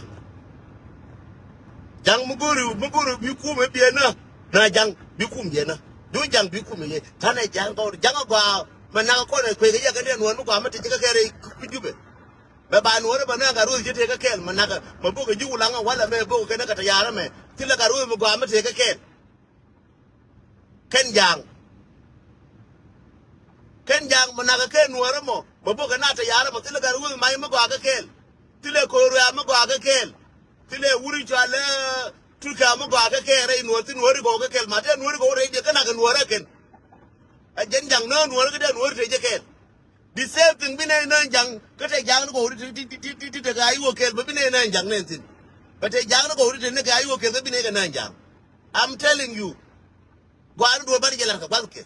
Ja̱ŋ mi go̱ri, mi go̱ri bi kumɛ biɛ nä. Na ja̱ŋ bi kum biɛ nä. Du ja̱ŋ bi kumɛ yɛ. Ta̱nɛ ja̱ŋ kɔn, ja̱ŋ a gɔaa. Mɛ nak kɔn ɛ kuek ɛ yɛ kɛ ni ɛ nuɔ̱ɔ̱r mi gɔaa mi te ji̱ kä kɛrɛ ku Jubɛ. Mɛ ba nuɔ̱ɔ̱r mɛ nak a ruth ji̱ te kä kɛɛl mɛ nak mɛ bok ɛ ji̱ wulaŋ ɛ walɛ mɛ bok kɛn ɛ kɛ te ya̱rä mɛ. Thilɛ ka ruth mi gɔaa mi te kä kɛɛl. Kɛn ja̱a̱ŋ. Kɛn ja̱a̱ŋ mɛ nak kɛ nuɔ̱ɔ̱rä mɔ mɛ bok kɛ na te ya̱rä mɔ thilɛ gat weth mac mi gɔaa kɛ kɛɛl. Thilɛ ko̱o̱r wiaa mi gɔaa kɛ kɛɛl. Thilɛ wuri cɔal ɛ Turkia mi gɔaa kɛ kɛɛl rɛy nuɔ̱ɔ̱r thi nuɔ̱ɔ̱ri gɔw kɛ kɛɛl ma te nuɔ̱ɔ̱ri gɔw rɛy diɛ kɛ nak kɛ nuɔ̱ɔ̱rä kɛn. Ɛ jɛn ja̱ŋ nä nuɔ̱ɔ̱rä kɛ dee nuɔ̱ɔ̱ri te jɛ kɛɛl. The same thing bi nɛy nä ja̱ŋ kä te ja̱a̱ŋ ni gɔw ti ti ti ti ti te kɛ a iwä kɛɛl bä bi nɛy nä ja̱ŋ nɛn thi̱n. Bä te ja̱a̱ŋ ni gɔw ti te ni kɛ a iwä kɛɛl kä bi nɛy kɛ nä ja̱a̱ŋ. I'm telling you. Gua̱a̱r ni duɔ̱ɔ̱r bani jɛ la̱r kɛ gua̱th kɛ.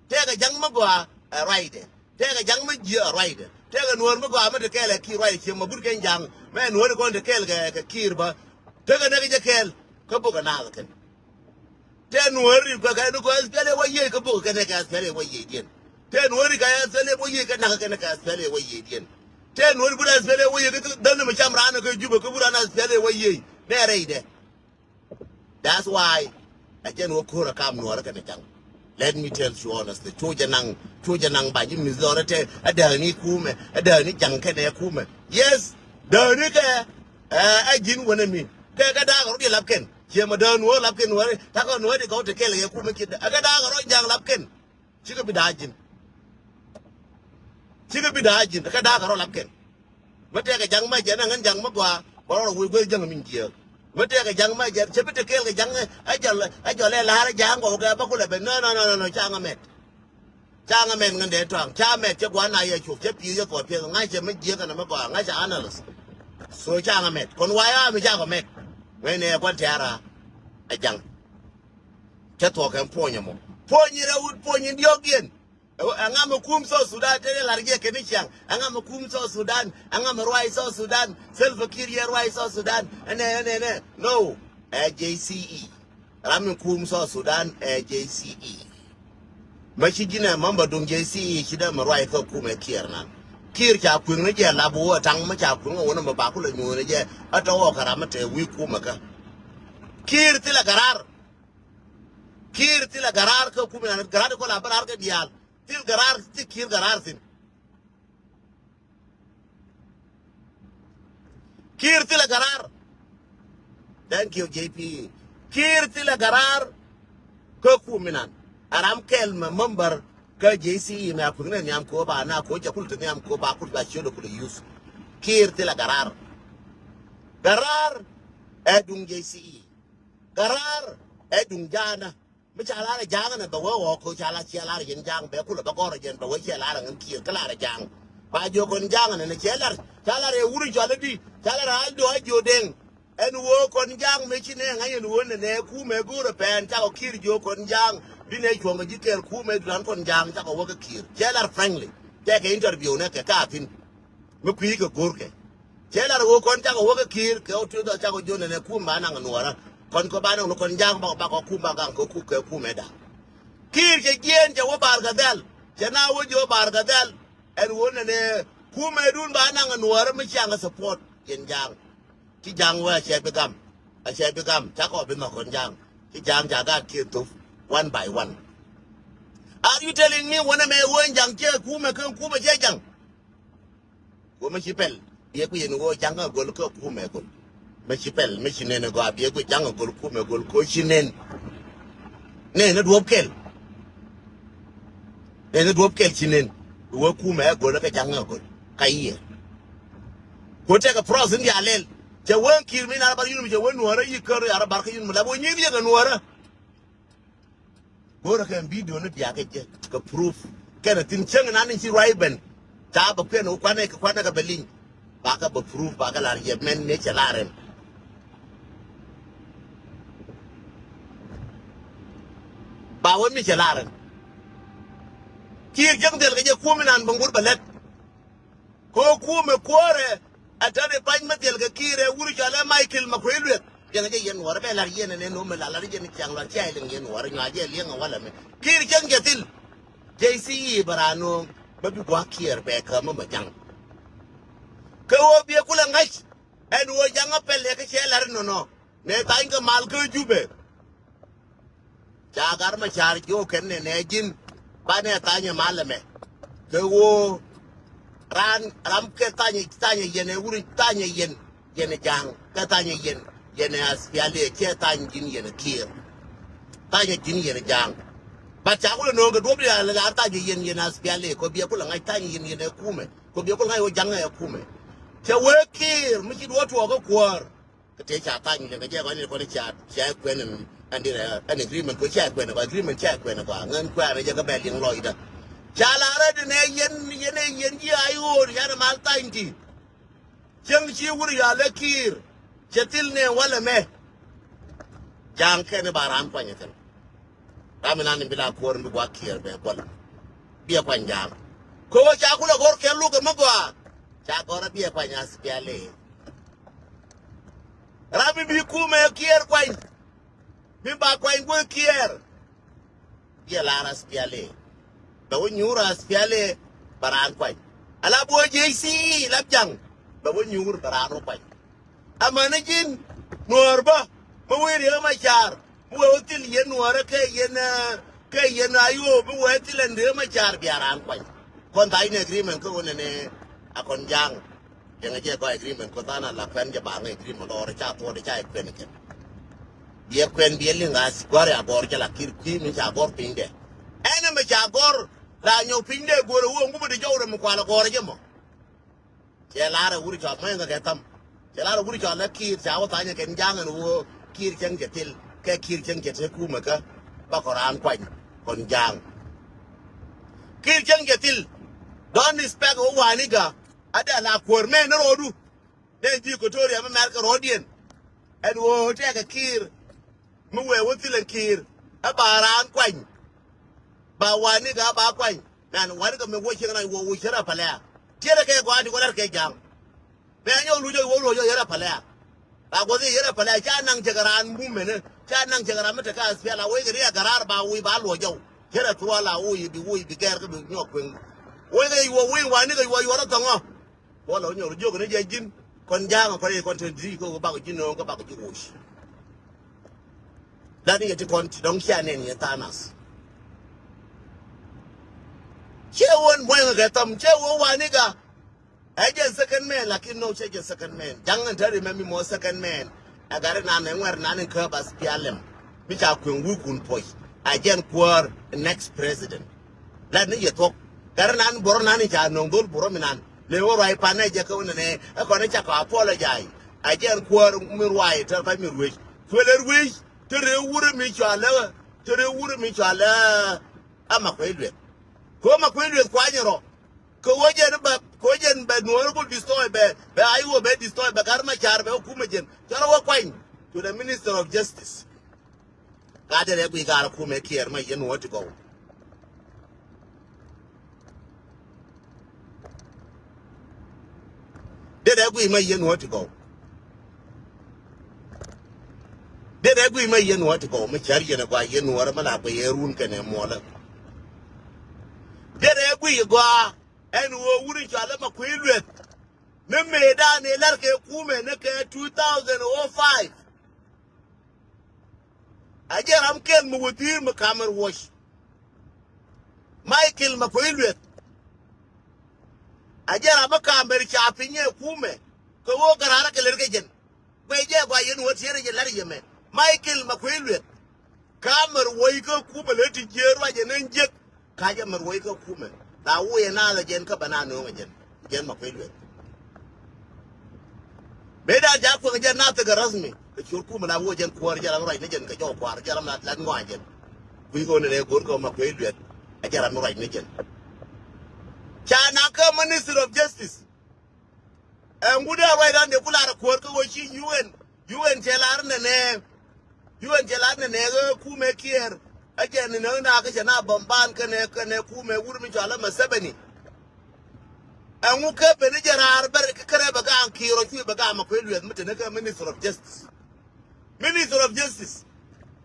Tɛkɛ ja̱ŋ mi gɔaa ɛ ruacdɛ. Tɛkɛ ja̱ŋ mi jiɛ ɛ ruacdɛ. Tɛkɛ nuɔ̱ɔ̱r mi gɔaa mi te kɛɛl ɛ ki̱i̱r ruac ciɛ ma but kɛn ja̱ŋ mɛ nuɔ̱ɔ̱r ikɔn te kɛɛl kɛ kɛ ki̱i̱r bä. Tekɛ nɛkɛ jɛ kɛɛl kä bok ɛ naath kɛn. Tɛ nuɔ̱ɔ̱r ri kɛ kɛ ni kɔ S P L A wä yiëë kä bok kɛn kɛ S P L A wä yiëë diɛn. Tɛ nuɔ̱ɔ̱r ri kɛ S P L A wä yiëë kɛ nak kɛn kɛ S P L A wä yiëë diɛn. Tɛ nuɔ̱ɔ̱r ri but S P L A wä yiëë kä dhäl ni mi cam raan kɛ Jubɛ kä but raan S P L A wä yiëë nɛ rɛydɛ. That's why ɛ jɛn wä ko̱r ɛ kam nuɔɔrä kɛnɛ ja̱ŋ. Let me tell you honestly, cu jɛ naŋ, cu jɛ naŋ ba ji̱ mi̱th lɔrä tɛ ɛ dääni kumɛ, ɛ dääni ja̱ŋ kɛnɛ kumɛ. Yes, dääni kɛ ɛ ɛ ji̱n wänɛ mi kɛ kɛ da̱a̱k rɔ di lap kɛn ciɛ mɛ dääni wä lap kɛn wä takɔ nuɔɔri gɔw te kɛl kɛ kumɛ kiɛ ɛ kɛ da̱a̱k rɔ ja̱ŋ lap kɛn. Cikɛ bi da̱a̱ ji̱n. Cikɛ bi da̱a̱ ji̱n kä da̱a̱ kɛ rɔ lap kɛn. Mi tɛkɛ ja̱ŋ mɛ jɛn ɛ ŋän ja̱ŋ mi gɔaa bä rɔ wec gueth ja̱ŋ min jiääk. Mi tɛkɛ ja̱ŋ mɛ jɛn cɛ bi te kɛɛl kɛ ja̱ŋ ɛ jɔl ɛ jɔl ɛ la̱r ɛ ja̱a̱ŋ gɔw kɛ bä kulɛ ben nɔ nɔ nɔ nɔ ca ŋä mɛt. Ca ŋä mɛt ŋän dee tɔaŋ ca mɛt cɛ gua̱n na yɛ cuɔp cɛ pi̱i̱th yɛ thuɔt piɛth ŋa̱c cɛ mi jiääk kɛn ɛ mi gɔaa ŋa̱c cɛ analyst. So ca ŋä mɛt kɔn wa ya mi ca kɔ mɛt. Ŋäcnɛ ɛ gua̱n tɛ̈ra ɛ ja̱ŋ. Cä thuɔ̱k kɛn puɔ̱ny ɛmɔ. Puɔ̱ny in rɛw puɔ̱ny in diɔ̱k yɛn. Ɛŋa mɛ kum South Sudan te lar jɛ kɛn i̱ ciaŋ. Ɛŋa mɛ kum South Sudan. Ɛŋa mɛ ruac South Sudan. Salva Kiir yɛ ruac South Sudan. Ɛnɛ ɛnɛ ɛnɛ. No. Ɛ J C E. Ram mi kum South Sudan ɛ J C E. Mɛ ci ji̱n ɛ mɛmba duŋ J C E ci dee mɛ ruac kä kum ɛ Kiir nan. Kiir ca kui̱ŋ ni jɛ lap wä taŋ mɛ ca kui̱ŋ ɛ wä ni mɛ bakul ɛ nyuun ɛ jɛ. Ɛ tɔ wä kɛ ram mɛ te wi̱i̱ kum ɛ kä. Kiir thilɛ gɛ raar. Kiir thilɛ gɛ raar kä kum ɛ nan gɛ raar kɔ la bä raar kɛ diaal. Thil gɛ raar thi Kiir gɛ raar thi̱n. Kiir thilɛ gɛ raar. Thank you, J P. Kiir thilɛ gɛ raar. Kä kum inan. A ram kɛl mɛ member kä J C E mɛ a kui̱n nɛ nhiam ko ba na ko jɛ kul ti nhiam ko ba kul ba ciöl kul youth. Kiir thilɛ gɛ raar. Gɛ raar. Ɛ duŋ J C E. Gɛ raar. Ɛ duŋ jaanä. Mi ca lar ɛ ja̱a̱ŋ ɛnɛ bɛ wee ɣɔɔk ko̱ ca lar ciɛ lar yɛn ja̱a̱ŋ bɛ kulɛ bɛ gɔr ɛ jɛn bɛ wee ciɛ lar ɛ ŋän Kiir kä lar ɛ ja̱a̱ŋ. Ba jiök kɔn ja̱a̱ŋ ɛnɛ ni ciɛ lar ca lar ɛ wuri cɔal ɛ di ca lar ɛ al do a jiö deŋ. Ɛn wee kɔn ja̱a̱ŋ mëë ci nɛ ŋa̱c ɛn wee nɛ nɛ kumɛ go̱o̱r ɛ pɛn cakɔ Kiir jiök kɔn ja̱a̱ŋ bi nɛ cuɔ̱ŋ kɛ ji̱ kɛɛl kumɛ duran kɔn ja̱a̱ŋ cakɔ wä kä Kiir ciɛ lar frankly. Tɛkɛ interview nɛ kɛ kaathin. Mi kui̱ kɛ go̱o̱r kɛ. Cɛ lar ɣöö kɔn cakɔ wä kä Kiir kɛ wä tui̱th ɔ cakɔ jiön ɛn ɛ kum ba naŋ nuɔɔrä. Kɔn kɔ ba naŋ ni kɔn ja̱a̱ŋ bakɔ bakɔ kum ba gaŋ kɛ kum kɛ kum ɛ da̱a̱. Kiir cɛ jiɛɛn cɛ wä Bar Gadhɛl. Cɛ na wä jiö Bar Gadhɛl. Ɛn ɣöö nɛn ɛ kum ɛ dun ba naŋ nuɔɔrä mi ciaŋ ɛ support yɛn ja̱a̱ŋ. Ci ja̱a̱ŋ wä a cɛ bi gam. A cɛ bi gam cakɔ bi nhɔk kɔn ja̱a̱ŋ. Ci ja̱a̱ŋ ca gaat kiɛ thop one by one. Are you telling me wänɛ mɛ ɣöö ɛn ja̱a̱ŋ cɛ kum ɛ kä kum ɛ cɛ ja̱a̱ŋ? Wä mi ci pɛl biɛ ku yɛn wä ja̱ŋ a gol kä kumɛ gol. Mi ci pɛl mi ci nɛn a gɔaa biɛ ku ja̱ŋ a gol kumɛ gol ko ci nɛn. Nɛn a duɔp kɛl. Nɛn a duɔp kɛl ci nɛn. Wä kumɛ a gol kä ja̱ŋ a gol ka yiɛ. Ko tɛk a process in dia lɛl. Cɛ wä Kiir mi na bar yun mi cɛ wä nuɔrä yi kär ya bar kä yun mi la bo nyi riek a nuɔrä. Go̱o̱rä kɛ video ni biakɛ jɛ kɛ proof. Kɛnɛ thin cäŋ nan in ci ruac ben. Ca bɛ kuɛn wä kuanɛ kɛ kuanɛ kɛ bɛ liŋ. Bakɛ bɛ proof bakɛ lar yɛ mɛn ni cɛ lar ɛn. Ba wä mi cɛ lar ɛn. Kiir cäŋ dhil kɛ jɛ kuɔm inan bɛ ŋur bɛ lɛt. Ko kumɛ kuɔrɛ a tani pany mi thil kɛ Kiir ɛ wuri cɔal ɛ Michael Makuei Lueth. Diɛŋ jɛ yɛn nuɔrɛ bɛ lar yɛn ɛn ɛn nomɛ la lar jɛ ni ciaŋ lɔr cia iliŋ yɛn nuɔrɛ nyual jɛ liɛŋ ɛ walɛ mɛ. Kiir cäŋ jɛ thil. J C E bɛ raa no̱o̱ŋ bä bi gua̱a̱k Kiir bɛ kä mɛ mɛ jaŋ. Kɛ ɣöö biɛ kulɛ ŋa̱c ɛn ɣöö jaŋ ɛ pɛl ɛ kä cɛ lar nɔnɔ. Nɛ thany kɛ mal kä Jubɛ. Ca Gat Macar jiök kɛn nɛ nɛ ji̱n banɛ thany ɛ mal ɛmɛ. Kɛ ɣöö ran ram kɛ thany, thany ɛ yɛn ɛ wuri, thany ɛ yɛn, yɛn ɛ Ja̱a̱ŋ, kɛ thany ɛ yɛn, yɛn ɛ S P L A, cɛ thany ji̱n yɛn ɛ Kiir. Thany ɛ ji̱n yɛn ɛ Ja̱a̱ŋ. But ca kulɛ nööŋ kɛ duɔ̱p diaal la thany ɛ yɛn, yɛn ɛ S P L A, kɔ biɛ kulɛ ŋa̱c thany ɛ yɛn, yɛn ɛ kumɛ. Kɔ biɛ kulɛ ŋa̱c wä Ja̱a̱ŋ ɛ kumɛ. Cɛ wee Kiir mi ci duɔ̱ɔ̱p tuɔɔk kä kuäär. Kɛ tëë ca thany liŋ kɛ jɛ kɔn, kɔn ca, ca kuɛn ɛn, ɛn dirɛ, ɛn agreement kɔ ca kuɛn kɔ, agreement ca kuɛn kɔ, ŋän kuɛn jɛ kɛ bɛ liŋ lɔcdä. Ca la rɛ di nɛ yɛn, yɛn ɛ yɛn ji̱ a i̱ ɣöö yan ɛ mal thany ti. Cieŋ ci wur ya lɛ Kiir cɛ thil nɛ walɛ mɛ. Ja̱a̱ŋ kɛn i̱ ba raan kuany ɛ thil. Ram inan in bi la kuäär in bi gua̱a̱k Kiir bɛ buɔl. Biɛ kuany Ja̱a̱ŋ. Kɛ ɣöö ca kulɛ gɔ̱r kɛ luk ɛmɛ gɔaa. Ca gɔ̱r a biɛ kuany a S P L A. Ram in bi kumɛ Kiir kuany. Bi ba kuany guäth Kiir. Biɛ lar a S P L A. Bɛ wä nyuur a S P L A bɛ raan kuany. Ala buɔ J C E lap Ja̱ŋ. Bɛ wä nyuur bɛ raan wä kuany. Amäni ji̱n Nuäär bä mi wee Riek Macar mi wee wä thil yɛn Nuäärä kɛ yɛn, eh, kɛ yɛn Ayuɔp mi wee thil ɛn Riek Macar bia raan kuany. Kɔn tha̱a̱cni agreement kä ɣöö nɛnɛ a kɔn Ja̱a̱ŋ. Jɛn ɛ jɛ gɔaa agreement kɔn tha̱a̱ŋ a la kuɛn jɛ ba ŋäc agreement lɔɔr ca thuɔɔd ca kuɛn kɛn. Biɛ kuɛn biɛ liŋ a gɔ̱r a gɔ̱r jɛ la Kiir kui̱ mi ca gɔ̱r pinydɛ. Ɛn ɛmɛ ca gɔ̱r la nyɔk pinydɛ go̱r ɛ ɣöö ŋupä ti jɔw rɛ mi kual a gɔ̱r jɛ mɔ. Cɛ lar ɛ wuri cɔal mɛn kɛ kɛ tham. Cɛ lar ɛ wuri cɔal lɛ Kiir ca wä thanyɛ kɛn Ja̱a̱ŋ ɛn ɣöö Kiir cäŋ cɛ thil kɛ Kiir cäŋ cɛ te kumɛ kä ba kɔ raan kuany kɔn Ja̱a̱ŋ. Kiir cäŋ cɛ thil. Don't expect wä Waniga. Adɛ la kuäär mɛ ni rɔɔdu. Dee ji̱ Equatoria mi mɛr kɛ rɔɔdiɛn. Ɛn ɣöö tɛkɛ Kiir mi wee wä thilɛ Kiir ɛ ba raan kuany. Ba Waniga ba kuany. Nan Waniga mi wä cieŋ na wä wä cierɛ pɛlɛ. Tiɛrɛ kɛ gɔaa ti kɔ rɛr kɛ Ja̱a̱ŋ. Mɛ nyɔk luc jɔk wä luɔc jɔk yɛrɛ pɛlɛ. Ba guɔth yɛ yɛrɛ pɛlɛ ca naŋ cɛ kɛ raan mumɛnɛ ca naŋ cɛ kɛ raan mi te ka S P L A wec kɛ riɛk kɛ raar ba wi̱i̱ ba luɔc jɔk. Cierɛ thuɔɔl a wi̱i̱ bi wi̱i̱ bi gɛr kä bi nyɔk kueŋ. Wec kɛ wä wi̱i̱ Waniga wä yuɔr ɛ thɔŋɔ. Wala wä nyɔr jiök ni jɛ ji̱n kɔn Ja̱a̱ŋ kɔn i̱ kɔn te di̱i̱ kɛ wä bak ji̱n nööŋ kä bak ji̱ woc. Lani yɛ ti kɔn ti dɔ̱ŋ cia nɛn yɛ tha̱a̱ŋ nath. Ciɛ wä muɔ̱ŋ kɛ thɔm ciɛ wä Waniga. Ɛ jɛn second man lakin no cɛ jɛn second man. Ja̱ŋ ɛn te ri mɛ mi mɔ second man. Ɛ gari nan ɛ ŋuɛr nan in kä bas pialem. Mi ca kueŋ wukun puɔc. Ɛ jɛn kuäär next president. Lat ni yɛ thuɔ̱k. Gari nan buɔrɔ nan in ca no̱ŋ dhol buɔrɔ mi nan. Le wä ruac pan nɛ jɛ kä wä nɛnɛ ɛ kɔn ɛ ca kɔ apologize. Ɛ jɛn kuäär mi ruac tɛr kɔc mi ruec. Kuël ɛ ruec. Te ree wurɛ mi cɔalɛ te ree wurɛ mi cɔalɛ. Ama kuec lueth. Kɛ wä ma kuec lueth kuany rɔ. Kɛ wä jɛn bɛ kɛ wä jɛn bɛ Nuɔɔr ku destroy bɛ bɛ Ayuɔp bɛ destroy bɛ Gat Macar bɛ kumɛ jɛn cɔrɔ wä kuany. To the Minister of Justice. Ka derɛ guiy gaar kumɛ Kiir ma yɛn wä ti gɔw. Derɛ guiy ma yɛn wä ti gɔw. Derɛ guiy ma yɛn wä ti gɔw mi cär yɛn a gɔaa yɛn wä rɛ ma la guiy ɛ run kɛnɛ muɔlä. Derɛ guiy gɔaa ɛn wä wuri cɔalɛ ma kui̱ lueth. Mi mëëdan ëë lär kɛ kumɛ ni kɛ two thousand oh five. A jɛ ram kɛl mi wädhi̱i̱r mi kamɛr wuɔc. Michael Makuei Lueth. A jɛ ram mi kamɛr ca piny ɛ kumɛ kɛ ɣöö gɛ raar kɛ lɛr kɛ jɛn. Guɛy jɛ gɔaa yɛn wä tiɛɛr jɛ lär yɛ mɛ. Michael Makuei Lueth. Kamɛr wuɔc kä kumɛ lɛ ti jiee ruac ɛn ɛn jiäk. Ka jɛ mɛr wec kä kumɛ la wuc ɛ naath ɛ jɛn kä bɛ na nööŋ ɛ jɛn. Jɛn ma kuec lueth. Mëë dan ca kueŋ ɛ jɛn na thikɛ rasmi kɛ ciöt kumɛ la wuc ɛ jɛn kuäär jɛ ram ruac ni jɛn kɛ jɔw kuaar jɛ ram la lat ŋɔac jɛn. Kui̱ kɛ wä ni rɛɛ go̱r kɛ wä ma kuec lueth. Ɛ jɛ ram ruac ni jɛn. Ca nak kä Ministry of Justice. Ɛŋu dee ruac dan dee ku lar kuäär kä wä ci U N. U N cɛ lar nɛnɛ. U N cɛ lar nɛnɛ ɣä kumɛ Kiir. Ɛ jɛ ni nä na kä cɛ na bäm ban kɛnɛ kɛnɛ kumɛ wur mi cɔal ɛ Museveni. Ɛŋu kɛ ben jɛ raar bɛr kɛ kɛrɛ bɛ gaŋ Kiir ɔ cuc bɛ gaŋ ma kuec lueth mi te ni kɛ Minister of Justice. Minister of Justice.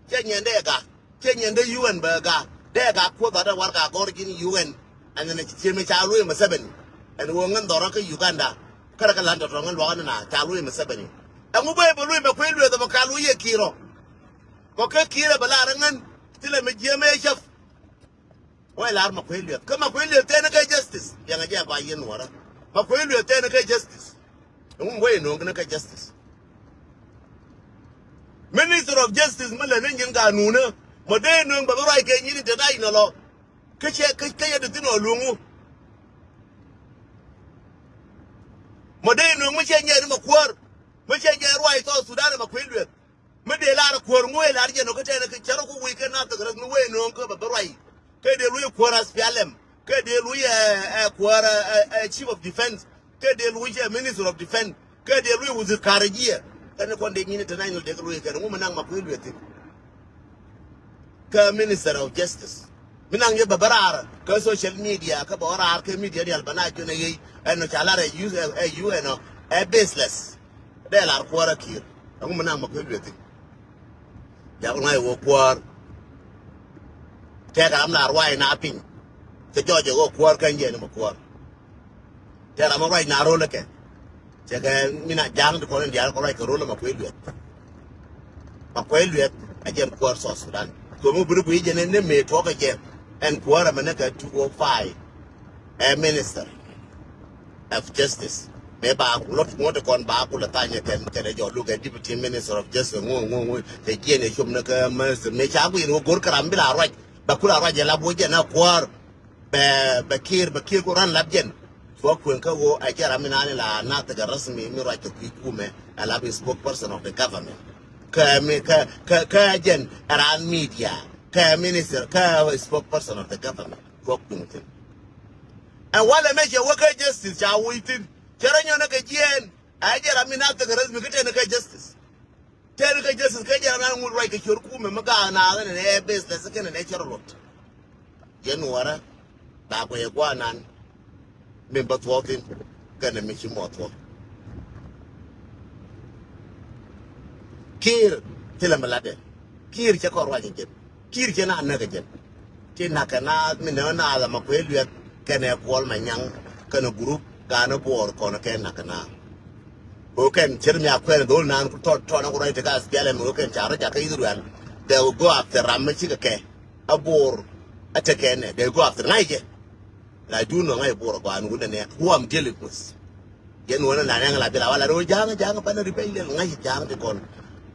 Cɛ nyɛn dee ga cɛ nyɛn dee U N bɛ ga dee ga kuoth adɛ warɛga gɔr ji̱n U N. Ɛn nɛ ci tiɛmɛ ca luee Museveni. Ɛn ɣöö ŋän dhɔrä kä Uganda. Kärɛ kä lan tɔ̱tɔ̱ ŋän luakä ni na ca luee Museveni. Ɛŋu bä bɛ luc Makuei Lueth ɛmɔ ka luc yɛ Kiir ɔ? Kɔ kä Kiir ɛ bɛ lar ɛ ŋän thilɛ mi jiɛm ɛ cäp. Wä lar Makuei Lueth. Kä Makuei Lueth tɛn kä justice. Liɛŋɛ jɛ ba yɛn wärä. Makuei Lueth tɛn kä justice. Ɛŋu wä yɛ nööŋ kä justice. Minister of Justice mi lɛ ni nyin ka nunä. Mɔ dee nööŋ bɛ bi ruac kɛ nyin international law. Kä cɛ kä kä yɛ di thin ɔ luŋu. Mɔ dee nööŋ mi cɛ nyɛ ni Makuäär. Mi cɛ nyɛ ruac South Sudan ɛ Makuei Lueth. Mi dee lar kuäär ŋuee lar jɛ nɔ kä tɛn kä cär ku wi̱i̱ kɛ na thok rɛth mi wee nööŋ kä bɛ bä ruac. Kɛ dee luc kuäär S P L M. Kɛ dee luc ɛ ɛ kuäär ɛ ɛ chief of defence. Kɛ dee luc ɛ minister of defence. Kɛ dee luc wazir kharijiya. Kɛn kɔn dee nyini te nany dee kɛ luc kɛn ŋu mi naŋ Makuei Lueth thin. Kä minister of justice. Mi naŋ yɛ bɛ bä raar kä social media kä bɛ wä raar kä media dial bɛ na jun ɛ yey ɛn nɔ ca lar ɛ use ɛ use ɛn nɔ ɛ baseless. Dee lar kuäär a Kiir. Ɛŋu mi naŋ Makuei Lueth thin. Yak ŋa̱c wä kuäär. Tɛk ram la ruac na piny. Cɛ jɔɔc ɛ wä kuäär kä jɛ ni Makuäär. Tɛk ram ruac na rol kɛ. Cɛ kɛ mina ja̱a̱ŋ ti kɔn in diaal kɔ ruac kɛ rol Makuei Lueth. Makuei Lueth a jɛ ɛn kuäär South Sudan. Kɛ mi buni guic jɛ ni ni mëë tuɔk kɛ jɛ ɛn kuäär ɛmɛ ni kɛ two oh five. Ɛ minister of justice. Mëë ba lot ŋuɔ̱t kɔn ba kulɛ thanyɛ kɛn kɛn ɛ jɔl luk ɛ deputy minister of justice ŋu ŋu ŋu. Cɛ jiɛn ɛ cop ni kä minister mëë ca guic ni wä go̱r kɛ ram bi la ruac. Bɛ kula ruac jɛ lap wä jɛ na kuäär. Bɛ bɛ Kiir bɛ Kiir ku ran lap jɛn. Cuɔ kueŋ kä ɣöö a jɛ ram mi nani la nath kɛ rasmi mi ruac kɛ kui̱ kumɛ a lap spokesperson of the government. Kä mi kä kä kä jɛn a ran media kä minister kä spokesperson of the government. Cuɔ kueŋ thin. Ɛ walɛ mɛ cɛ wä kä justice ca wuc thin cɛ rɔ nyɔn kɛ jiɛn. A jɛ ram mi nath kɛ rasmi kä tɛn kɛ justice. Tɛn kä justice kä jɛ ram nan ŋul ruac kɛ ciör kumɛ mi gaak naath ɛn ɛ bes lɛ second ɛn ɛ cɛ rɔ luɔt. Jɛ nuɔrä ba kuɛ guanan min bä thuɔk thin kɛnɛ mi ci mɔ thuɔk. Kiir thilɛ mi latdɛ. Kiir cɛ kɔn ruac kɛ jɛn. Kiir cɛ na näk kɛ jɛn. Ti na̱k kɛ naath mi nɛ naath ama kuɛ luɛth kɛnɛ Kuɔl Manyaŋ kɛnɛ group gaanɛ Buɔɔr kɔn kɛ na̱k kɛ naath. Kɛ kɛn cir mi a kuɛn dhol naan ku tɔt tɔt na ku rɔy ti ka S P L M kɛ kɛn ca rɔ ca kä Israel. They will go after ram mi cikɛ kɛ a Buɔɔr a tekɛ nɛ they go after ŋa̱c jɛ. La du nɔ ŋa̱c Buɔɔr gɔaa ni wundɛ nɛ who I'm dealing with. Yɛn wundɛ na nɛŋ la bi la wala rɔ ja̱a̱ŋ ja̱a̱ŋ banɛ rebellion ŋa̱c ja̱a̱ŋ ti kɔn.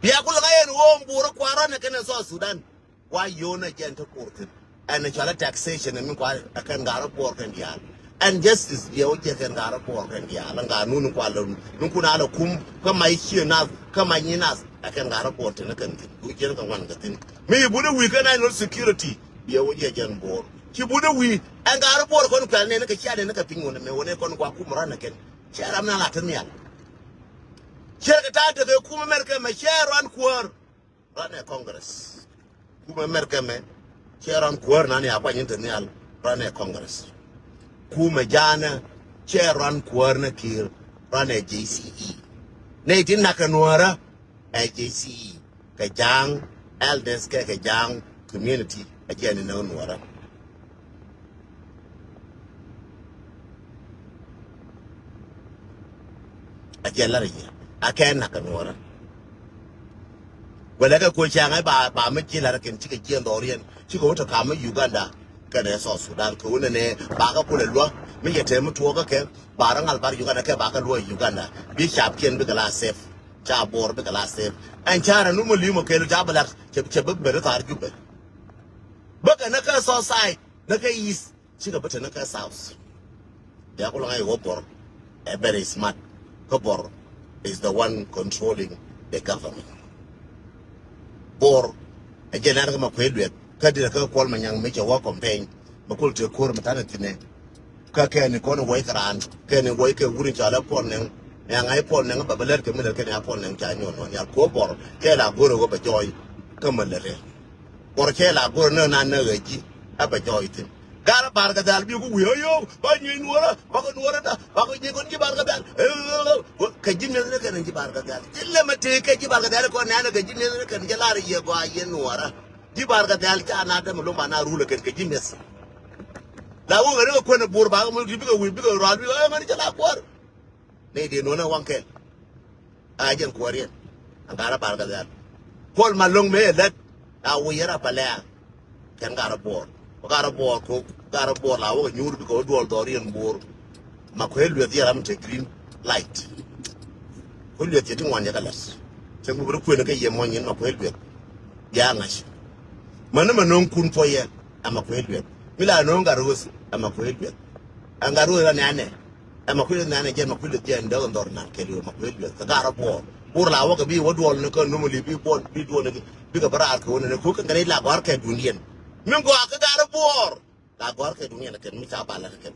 Bia ku la ŋa̱c yɛn woo Buɔɔr kuarɔ nɛ kɛnɛ South Sudan. Wa yio̱o̱n ɛ jɛn ti Buɔɔr thi̱n. Ɛn ɛ cɔal ɛ taxation ɛ mi kua ɛ kɛn ga̱r ɛ Buɔɔr kɛn diaal. Ɛn justice diɛ wä jiɛ kɛn ga̱r ɛ Buɔɔr kɛn diaal ɛn ga̱r nun kua lɛ nun kun a lɛ kum kä mac cië nath kä mac nyi nath ɛ kɛn ga̱r ɛ Buɔɔr thi̱n ɛ kɛn thi̱n. Wi̱i̱ jiɛn kɛ ŋuan kɛ thi̱n mi i̱ bun ɛ wi̱i̱ kɛ national security diɛ wä jiɛ jɛn Buɔɔr ci bun ɛ wi̱i̱ ɛn ga̱r ɛ Buɔɔr kɔn kuɛl nɛn kɛ cia nɛn kɛ piny wun ɛmɛ wun ɛ kɔn kua kum ran ɛ kɛn. Cɛ ram na la te nhial. Cɛ kɛ ta̱a̱ tekɛ kum America mɛ cɛ ran kuäär. Ranɛ Congress. Kumɛ Mɛrkɛ mɛ cɛ ran kuäär nani a kuany in te nhial ranɛ Congress. Kumɛ jaanɛ cɛ ran kuäär nɛ Kiir ranɛ J C E. Nɛ iti nakɛ nuäärä ɛ J C E kɛ ja̱a̱ŋ elders kɛ kɛ ja̱a̱ŋ community ɛ jɛ ni näk nuäärä. A jɛ lar yɛ a kɛ nak kɛ nuɔrä. Wɛlɛ kɛ kuɔ caŋ ɛ ba ba mi ji̱ lar kɛn cikɛ jiɛn dhɔriɛn cikɛ wä tɔ kam mi Uganda kɛnɛ South Sudan kɛ wä nɛnɛ ba kɛ kulɛ luä mi yɛ tɛm mi tuɔɔkä kɛ ba rɔ ŋal bar Uganda kɛ ba kɛ luä Uganda bi cap kiɛn bikɛ la safe. Ca Bor bikɛ la safe ɛn ca rɛ nu mɔ li̱w mɔ kɛl ca bɛ lar cɛ cɛ bɛ bɛ ri thar Jubɛ. Bä kɛ nä kä South side nä kä East. Cikɛ bi te ni kä South. Bia ku lɔŋ a iwä Bor ɛ very smart. Kä Bor is the one controlling the government. Bor ɛ jɛ nɛr kä ma kuɛ luɛth kä dirɛ kä Kuɔl Manyaŋ mi cɛ wä campaign. Ma kul te ko̱r mi tanɛ thinɛ. Kä kɛn ni kɔn wä ikä raan kɛn ni wä ikä wuri cɔal ɛ Puɔl Nɛŋ. Nɛŋ a i̱ Puɔl Nɛŋ ba bä lɛr kɛ mi lɛr kɛn ni a Puɔl Nɛŋ ca nyuɔn nɔ nyal kuɔ Bor kɛ la go̱r ɛ wä bɛ jɔɔy. Kä ma lɛr ɛ Bor cɛ la go̱r nä na nä ɣä ji̱ a bɛ jɔɔy thi̱n. Gal Bar Gadhal bi ku wi̱i̱ ɣä yio̱o̱k ba nyuec nuɔ̱ɔ̱rä ba kɛ nuɔ̱ɔ̱rä da ba kɛ ji̱ kɔn ji̱ Bar Gadhal. Kɛ ji̱ mi̱eth ni kɛn ji̱ Bar Gadhal ji̱ lɛ mɛ tëë kɛ ji̱ Bar Gadhal kɔn nɛ̈nɛ kɛ ji̱ mi̱eth ni kɛn ji̱ lar yiëë gɔaa yiëë nuɔ̱ɔ̱rä. Ji̱ Bar Gadhal ca na däm lom ba na rulɛ kɛn kɛ ji̱ mi̱eth. La wä ɣän kɛ kuɛn ɛ Bor ba kɛ mi bikɛ wi̱i̱ bikɛ rual bikɛ ɣän cɛ la kuäär. Nɛy dee nuɔ̱ɔ̱rä waŋ kɛl. A jɛn kuɔriɛn. A Garɛ Bar Gazal. Kuɔl Malɔŋ mëë lät. A wä yɛr a Palɛa. Kɛn Garɛ Buɔɔr. Wä Garɛ Buɔɔr ko, Garɛ Buɔɔr la wä kɛ nyuur bikɛ wä duɔl dhɔriɛn Buɔɔr. Makuei Lueth yɛ ram te green light. Kuei Lueth yɛ ti ŋuan yɛ kɛ lät. Cɛ ŋubri kuën kɛ yɛ mɔny in Makuei Lueth. Bia ŋa̱c. Mäni ma no̱o̱ŋ kun puɔyɛ. Ɛ Makuei Lueth. Mi la no̱o̱ŋ Gatwec. Ɛ Makuei Lueth. Ɛ Gatwec la nɛnɛ. Ɛ Makuei Lueth nɛnɛ jɛ Makuei Lueth jɛ ndɔk ndɔr nan kɛl yɛ Makuei Lueth. Kɛ Garɛ Buɔɔr. Buɔɔr la wä kɛ bi wä duɔl ni kä normally bi buɔl bi duɔl ni bikɛ bä raar kɛ wä ni ni kuk kɛ ŋɛn ila gɔ̱a̱r kɛ dundiɛn. Min gɔaa kɛ Garɛ Buɔɔr. La gɔ̱a̱r kɛ duŋ yɛn kɛn mi ca bal kɛ kɛn.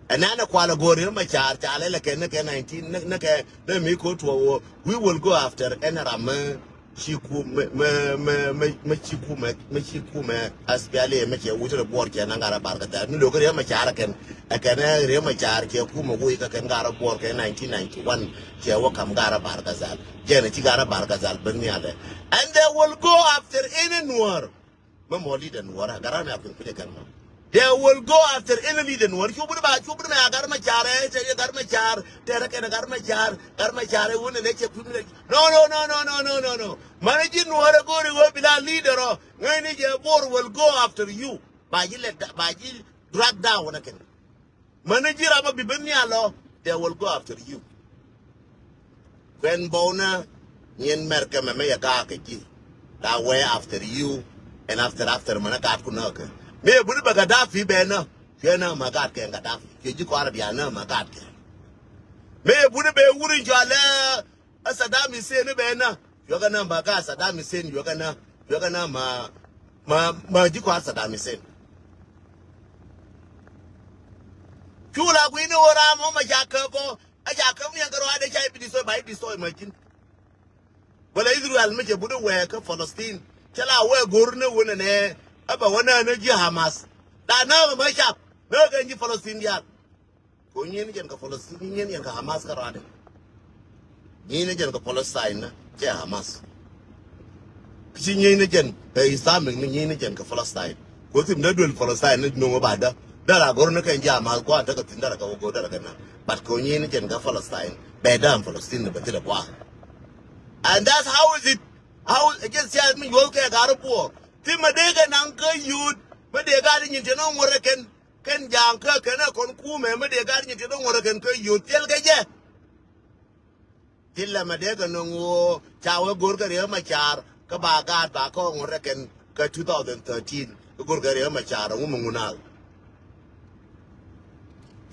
Ɛn nɛn ɛ kual ɛ go̱o̱r yɛn ma caar ca lɛl ɛ kɛn ni kɛ nineteen ni kɛ ni mi ko tuɔ woo. We will go after ɛn ram mi ci ku mi mi mi mi mi ci ku mi mi ci ku mi S P L A mi cɛ wuc rɛ buɔr cɛ na Garɛ Bar Gazal mi lo̱k riɛ ma caar ɛ kɛn ɛ kɛn ɛ riɛ ma caar cɛ ku mi wuc kɛ kɛn Garɛ Buɔr kɛ nineteen ninety one cɛ wä kam Garɛ Bar Gazal jɛn ɛ ci Garɛ Bar Gazal ben nhial ɛ. And they will go after any Nuɔr. Mä mɔ leader Nuɔrä, gat ram ya kui̱n kui̱n ɛ kɛn mɔ. They will go after any leader Nuɔrä. Cu buni ba, cu buni mɛ a gat ma car ɛ, tɛ gat ma car, tɛ rɛ kɛn gat ma car, gat ma car ɛ wun ɛ nɛ cɛ kui̱n ɛ. No, no, no. Mani ji̱ Nuɔrä go̱ri wä bila leader ɔ. Ŋäcni jɛ Bor will go after you. Ba ji̱ lɛ, ba ji̱ drag down ɛ kɛn. Mäni ji̱ ram a bi ben nhial ɔ, they will go after you. Kuɛn bɔw nä nyin Mɛrkɛ mɛ mɛ yɛ gaak kɛ ji̱. That way after you and after after mänä gaat ku nä kɛ. Mëë buni bɛ Gaddafi bɛ nä cuɛ nä ma gaat kɛ Gaddafi cuɛ ji̱ kɔarɛ bia nä ma gaat kɛ. Mëë buni bɛ wuri cualɛ Ɛ Saddam Hussein i̱ bɛ na. Yuɔkɛ na ma ka Saddam Hussein yuɔkɛ na. Yuɔkɛ na ma ma ma ji̱ kɔaar Saddam Hussein. Cu la gui̱ni ɣöö ram ɣöö ma ca käp ɣöö a ca käp ni ɛn kɛ ruaadɛ ca i̱ bi destroy ba i̱ destroy ma ji̱n. Wala Israel mi cɛ but i̱ wɛɛ kä Palestine cɛ la wɛɛ go̱r ni wun ɛnɛ. Ɛ bɛ wä nä ni ji̱ Hamas. La nä ma cap nä kɛ ji̱ Palestine diaal. Ko nyin jɛn kɛ Palestine, nyin jɛn kɛ Hamas kä ruaadɛ. Nyin jɛn kɛ Palestine na cɛ Hamas. Ci nyin jɛn kɛ Islamic ni nyin jɛn kɛ Palestine. Ko thim dee duel Palestine ni nuŋ ba da. Dara gor ni kɛ jɛ Hamas ko an tekɛ thin dara kɛ wä go dara kɛ na. But ko nyin jɛn kɛ Palestine bɛ da Palestine ni bɛ thilɛ kua. And that's how is it. How is it? Just sias mi yuɔl kɛ gar buɔ. Thim ma dee kɛ naŋ kä yut ma dee gar nyin tɛ nɔ ŋuɔrɛ kɛn. Kɛn ja̱a̱ŋ kä kɛn ɛ kɔn kumɛ mi dee gaat nyin ti dɔ̱ŋ wä rɛ kɛn kä yio̱o̱ thil kɛ jɛ. Thilɛ mɛ dee kɛ nöŋ ɣöö ca wee go̱r kɛ Riek Machar kä ba gaat ba kä ŋuɔ̱t rɛ kɛn kä two thousand thirteen kä go̱r kɛ Riek Machar ŋu mi ŋun al.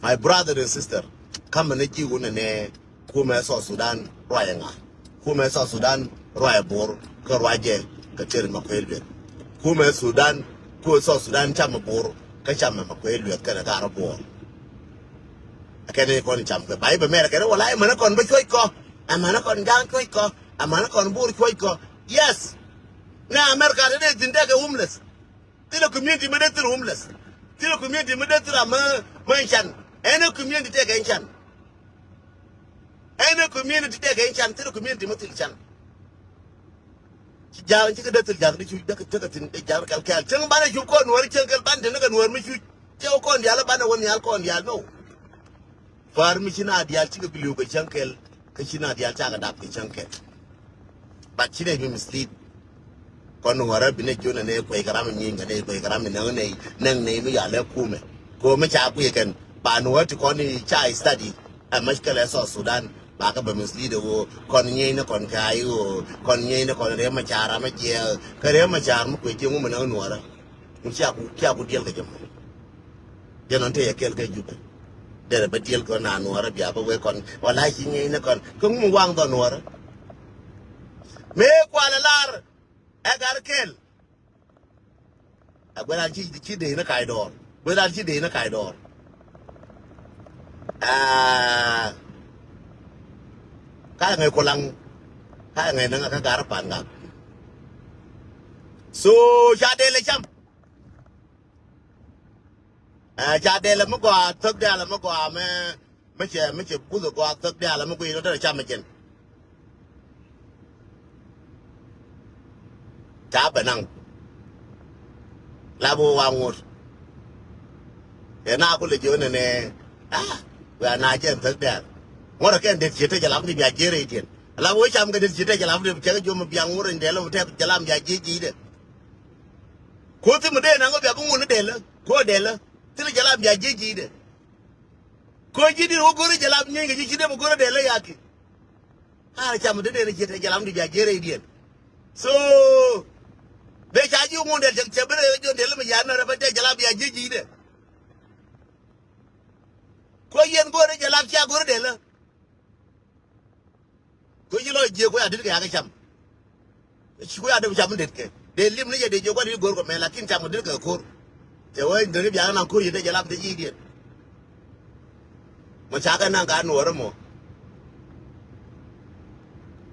My brother and sister, kamɛ ni ji̱ wun ɛnɛ. Kumɛ South Sudan ruacɛ ŋa? Kumɛ South Sudan ruacɛ Bor kä ruacɛ kɛ Teri Makuei Lueth. Kumɛ Sudan, kumɛ South Sudan camɛ Bor kä camɛ Makuei Lueth kɛnɛ Garɛ Bor. Kɛnɛ kɔn cam kɛ ba i̱ bɛ mɛrɛ kɛnɛ wala i̱ mɛnɛ kɔn bä cuɔc kɔ. Ɛ mɛnɛ kɔn ja̱a̱ŋ cuɔc kɔ. Ɛ mɛnɛ kɔn Bor cuɔc kɔ. Yes. Nɛ America te dee thi̱n tekɛ homeless. Thilɛ community mi dee thil homeless. Thilɛ community mi dee thil a mi, mi can. Any community tekɛ can. Any community tekɛ can. Thilɛ community mi thil can. Ci ja̱a̱ŋ cikɛ dee thil ja̱a̱ŋ di cuc dee kɛ tekɛ thin dee ja̱a̱ŋ kɛl kɛl. Cieŋ banɛ cup kɔn nuɔ̱ɔ̱r cieŋ kɛl ban tini kɛ nuɔ̱ɔ̱r mi cuc. Cɛ wä kɔn diaal banɛ wä nhial kɔn diaal no. Far mi ci na diaal cikɛ bi li̱w kɛ cäŋ kɛl kä ci na diaal cakɛ dap kɛ cäŋ kɛl. But ci nɛy bi mislead. Kɔn ŋuɔrä bi nɛy jiön ɛ nɛy kuɛy kɛ ram mi nyieeny kɛ nɛy kuɛy kɛ ram mi näŋ nɛy näŋ nɛy mi yalɛ kumɛ. Kɛ ɣöö mi ca kui̱ kɛn ba nuɔ̱ɔ̱r ti kɔn i̱ ca study. Ɛ mɛc kɛlɛ South Sudan ba kɛ bɛ mislead ɛ ɣöö kɔn nyieeny ni kɔn kɛ ay ɣöö kɔn nyieeny ni kɔn Riek Machar ram mi jiɛɛk kɛ Riek Machar mi kuɛ jiɛɛk ŋu mi näŋ nuɔ̱ɔ̱rä. Cia ku, cia ku diɛl kɛ jɛ mɔ. Jɛ nɔn te yɛ kɛl kɛ Jubɛ. Derɛ bä diɛl kɛ na nuɔrä bia bä wee kɔn. Wala ci nyɛy ni kɔn. Kä ŋum waŋ dhɔ nuɔrä. Mëë kualɛ lar. Ɛ gar kɛl. Ɛ guɛ ran ci, ci dee ni kac dɔɔr. Guɛ ran ci dee ni kac dɔɔr. Aa. Ka ŋɛc kulaŋ. Ka ŋɛc näŋ kä gar pan gak. So ca dee lɛ cam. Ɛ ca dɛl mi gɔaa thäk dɛl mi gɔaa mi, mi cɛ, mi cɛ buth gɔaa thäk dɛl mi guiy rɔ derɛ cam mi jɛn. Ca bɛ naŋ. La bi wä wa ŋot. Ɛ na ku lɛ jiö nɛ nɛ. Ah, wɛ a na jɛn thäk dɛl. Ŋuɔ̱t kɛn det ciet te jɛ lam ti bia jiee rɛydiɛn. Ala wee cam kɛ det ciet te jɛ lam ti cɛ kɛ jom biaŋ ŋuɔ̱t in dɛl wä tɛp jɛ lam bia jiee ji̱ dɛ. Ko thim dee naŋ bia bi ŋun dɛl ko dɛl thil jɛ lam bia jiee ji̱ dɛ. Ko ji̱ dit wä go̱r jɛ lam nyieeny kɛ ji̱ ci dee bɛ go̱r dɛl yaki. Ar cam dee dee ciet te jɛ lam ti bia jiee rɛydiɛn. So bee ca ji̱ ŋun dɛl cɛ cɛ bi rɛy jɔn dɛl mi yan na rɛ bɛ tɛ jɛ lam bia jiee ji̱ dɛ. Ko yɛn go̱r jɛ lam cia go̱r dɛl. Ko ci lɔ jiɛ ko ya dit kɛ ya kɛ cam. Ci ko ya dit kɛ cam dit kɛ. Dee lim ni jɛ dee jiɛ ko dit go̱r kɔ mɛ lakin cam dit kɛ ko̱r. Cɛ wee dee ni biaŋ naŋ ko̱r yɛ dee jɛ lam dee ji̱ diɛn. Mɔ ca kɛ naŋ ka nuɔrɛ mɔ.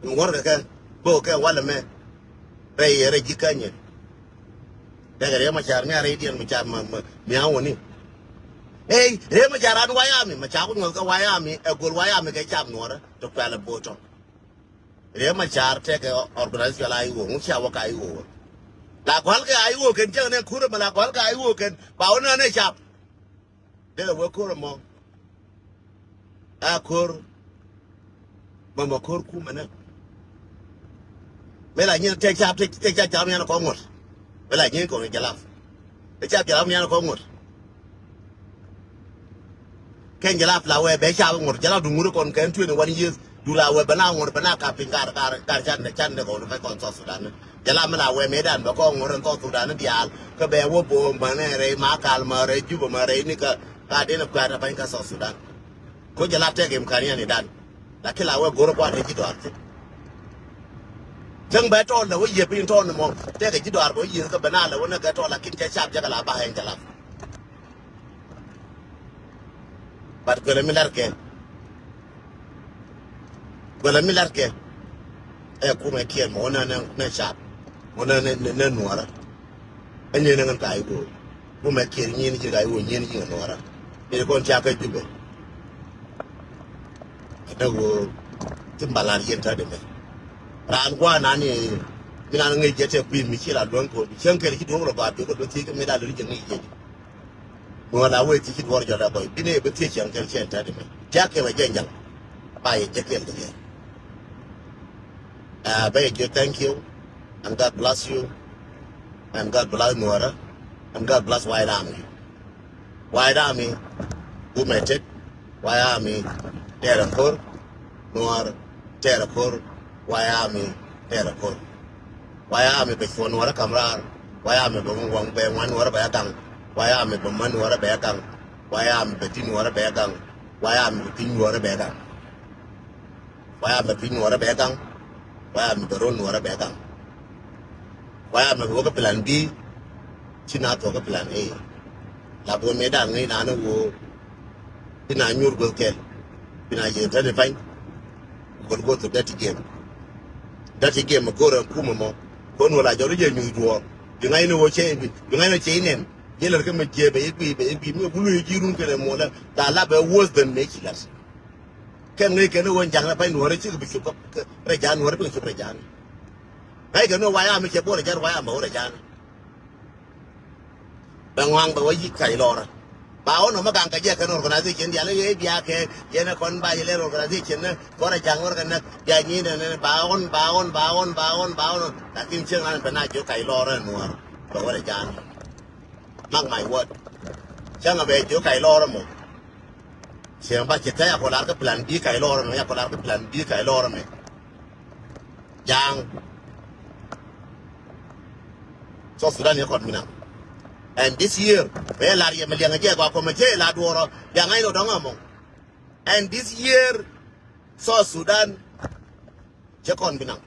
Ŋuɔr kɛ kɛ bo kɛ walɛ mɛ. Rɛy yɛ rɛy ji̱ känyɛ. Dɛkɛ Riek Machar mi a rɛydiɛn mi ca mi a wuni. Ey Riek Machar an White Army ma ca ku nyuɔth kɛ White Army ɛ gol White Army kɛ cam nuɔrɛ to kuɛl ɛ botɔ. Riek Machar tɛkɛ organization la iwo ŋu cia wä ka iwo wä. La gɔl kɛ a iwo kɛn cɛŋ nɛ kurɛ ma la gɔl kɛ a iwo kɛn ba wä nɛ nɛ cam. Dee la wee ko̱r ɛmɔ. A ko̱r. Mama ko̱r kumɛ nɛ. Mɛ la nyin tɛ cap tɛ cap cap yan kɔ ŋuɔt. Mɛ la nyin kɔn jalap. Tɛ cap jalap yan kɔ ŋuɔt. Kɛn jalap la wee bɛ cap ŋuɔt jalap du ŋuɔt kɔn kɛn twenty one years. Du la wee bɛ na ŋuɔt bɛ na kap piny kar kar kar can dɛ can dɛ kɔn fɛ kɔn South Sudan. Jɛ la mi la wee mëëdan bɛ kɔn ŋuɔ̱t in South Sudan diaal kä bɛ wä bo̱o̱m bä nɛ rɛy ma kal ma rɛy Juba ma rɛy ni kä ka den kuat a bany kä South Sudan. Ko jɛ la tɛk imkaniya ni dan. Lakin la wee go̱r kuat in ji̱ dɔar thin. Cäŋ bɛ tɔɔl lɛ wä yiëp in tɔɔl ni mɔ tɛk ji̱ dɔar bä yiëp kä bɛ na lɛ wä nɛ kɛ tɔɔl lakin cɛ cap jɛ kɛ la ba hɛn jɛ la. But guɛlɛ mi la̱rkɛ. Guɛlɛ mi la̱rkɛ. Ɛ kumɛ kiɛn mɔ nɛ nɛ nɛ cap. Mɔ nɛ nɛ nɛ nuɔrä. Ɛ nyɛ nɛ ŋän ka iwo. Kumɛ kiɛn nyiɛn ji̱ ka iwo nyiɛn ji̱ nuɔrä. Ɛ kɔn ca kɛ Jubɛ. Ɛ dee wo. Ti mbalar yɛn ta de mɛ. Raan gua̱a̱ nani. Mi nan ŋäc jɛ tɛ kui̱ mi ci la luäŋ ko̱r. Cäŋ kɛl ci duɔ̱ŋ rɔ ba duɔ̱ŋ kɛ duɔ̱ŋ thiec kɛ mi la luri jɛ ŋäc jɛ. Ŋuɔ̱t a wee thiec ci duɔ̱r jɔt a gɔy bi nɛ bi thiec cäŋ kɛl cɛn tɛt mɛ. Tiak kɛ bɛ jɛ nyaŋ. Ba yɛ jɛ kɛl kɛ jɛ. Aa bɛ yɛ jɛ thank you. And God bless you. And God bless Nuɔrä. And God bless White Army. White Army. Gumɛ tet. White Army. Tɛɛrɛ ko̱r. Nuɔr tɛɛrɛ ko̱r, White Army tɛɛrɛ ko̱r. White Army bɛ cuɔ nuɔrä kam raar. White Army bɛ waŋ bɛ ŋuan nuɔrä bɛ gaŋ. White Army bɛ män nuɔrä bɛ gaŋ. White Army bɛ ti nuɔrä bɛ gaŋ. White Army bɛ piny nuɔrä bɛ gaŋ. White Army bɛ piny nuɔrä bɛ gaŋ. White Army bɛ rol nuɔrä bɛ gaŋ. White Army bɛ wä kä plan B. Ci na thuɔk kä plan A. La bun mëë da̱ŋ ni naan ni woo. Bi na nyuur guäth kɛl. Bi na yee täni pany. Gol guäth dati gem. Dati gem a go̱o̱r ɛn kumɛ mɔ. Kɔn wä la jɔri jɛ nyuur duɔɔr. Bi ŋa̱c ni woo cɛ bi ŋa̱c ni cɛ inɛn. Jɛ lɛr kä mɛ jiɛ bɛ ipi bɛ ipi mi wulu iji̱ run kɛnɛ mɔ la. La la bɛ worse than mëë ci lat. Kɛn ŋäc kɛn ni woo ja̱ŋ ni pany nuɔ̱ɔ̱ri cikɛ bi cop kä rɛ ja̱a̱n nuɔ̱ɔ̱ri bi cop rɛ ja̱a̱n. Ŋa̱c kɛn ni woo wayam mi cɛ bo̱o̱r rɛ ja̱a̱n wayam bɛ wä rɛ ja̱a̱n. Bɛ ŋɔaŋ bɛ wä yi̱k kac lɔrä. Ba ɣɔn ɔmɔ gaŋ kɛ jɛ kɛn organization dial i̱ biakɛ yɛn ɛ kɔn ba yɛ lɛr organization ni kɔn ɛ ja̱ŋ wär kɛ näk bia nyi nɛ nɛ ba ɣɔn ba ɣɔn ba ɣɔn ba ɣɔn ba ɣɔn. Lakin cieŋ lan bɛ na jiök kac lɔrä ɛ nuɔ̱ɔ̱r bɛ wä rɛ ja̱a̱n. Mark my word. Cäŋ ɛ bɛ jiök kac lɔrä mɔ. Cieŋ ba ci tɛ̈ a kɔ lar kä plan bi kac lɔrä mɛ a kɔ lar kä plan bi kac lɔrä mɛ. Ja̱a̱ŋ. South Sudan yɛ kɔn mi naŋ. And this year bɛ lar yɛ mi liɛŋ jɛ gɔaa kɔmɛ jɛ la duɔrɔ ja̱a̱ŋ ayi lɔ dɔŋ amɔ. And this year South Sudan cɛ kɔn bi naŋ.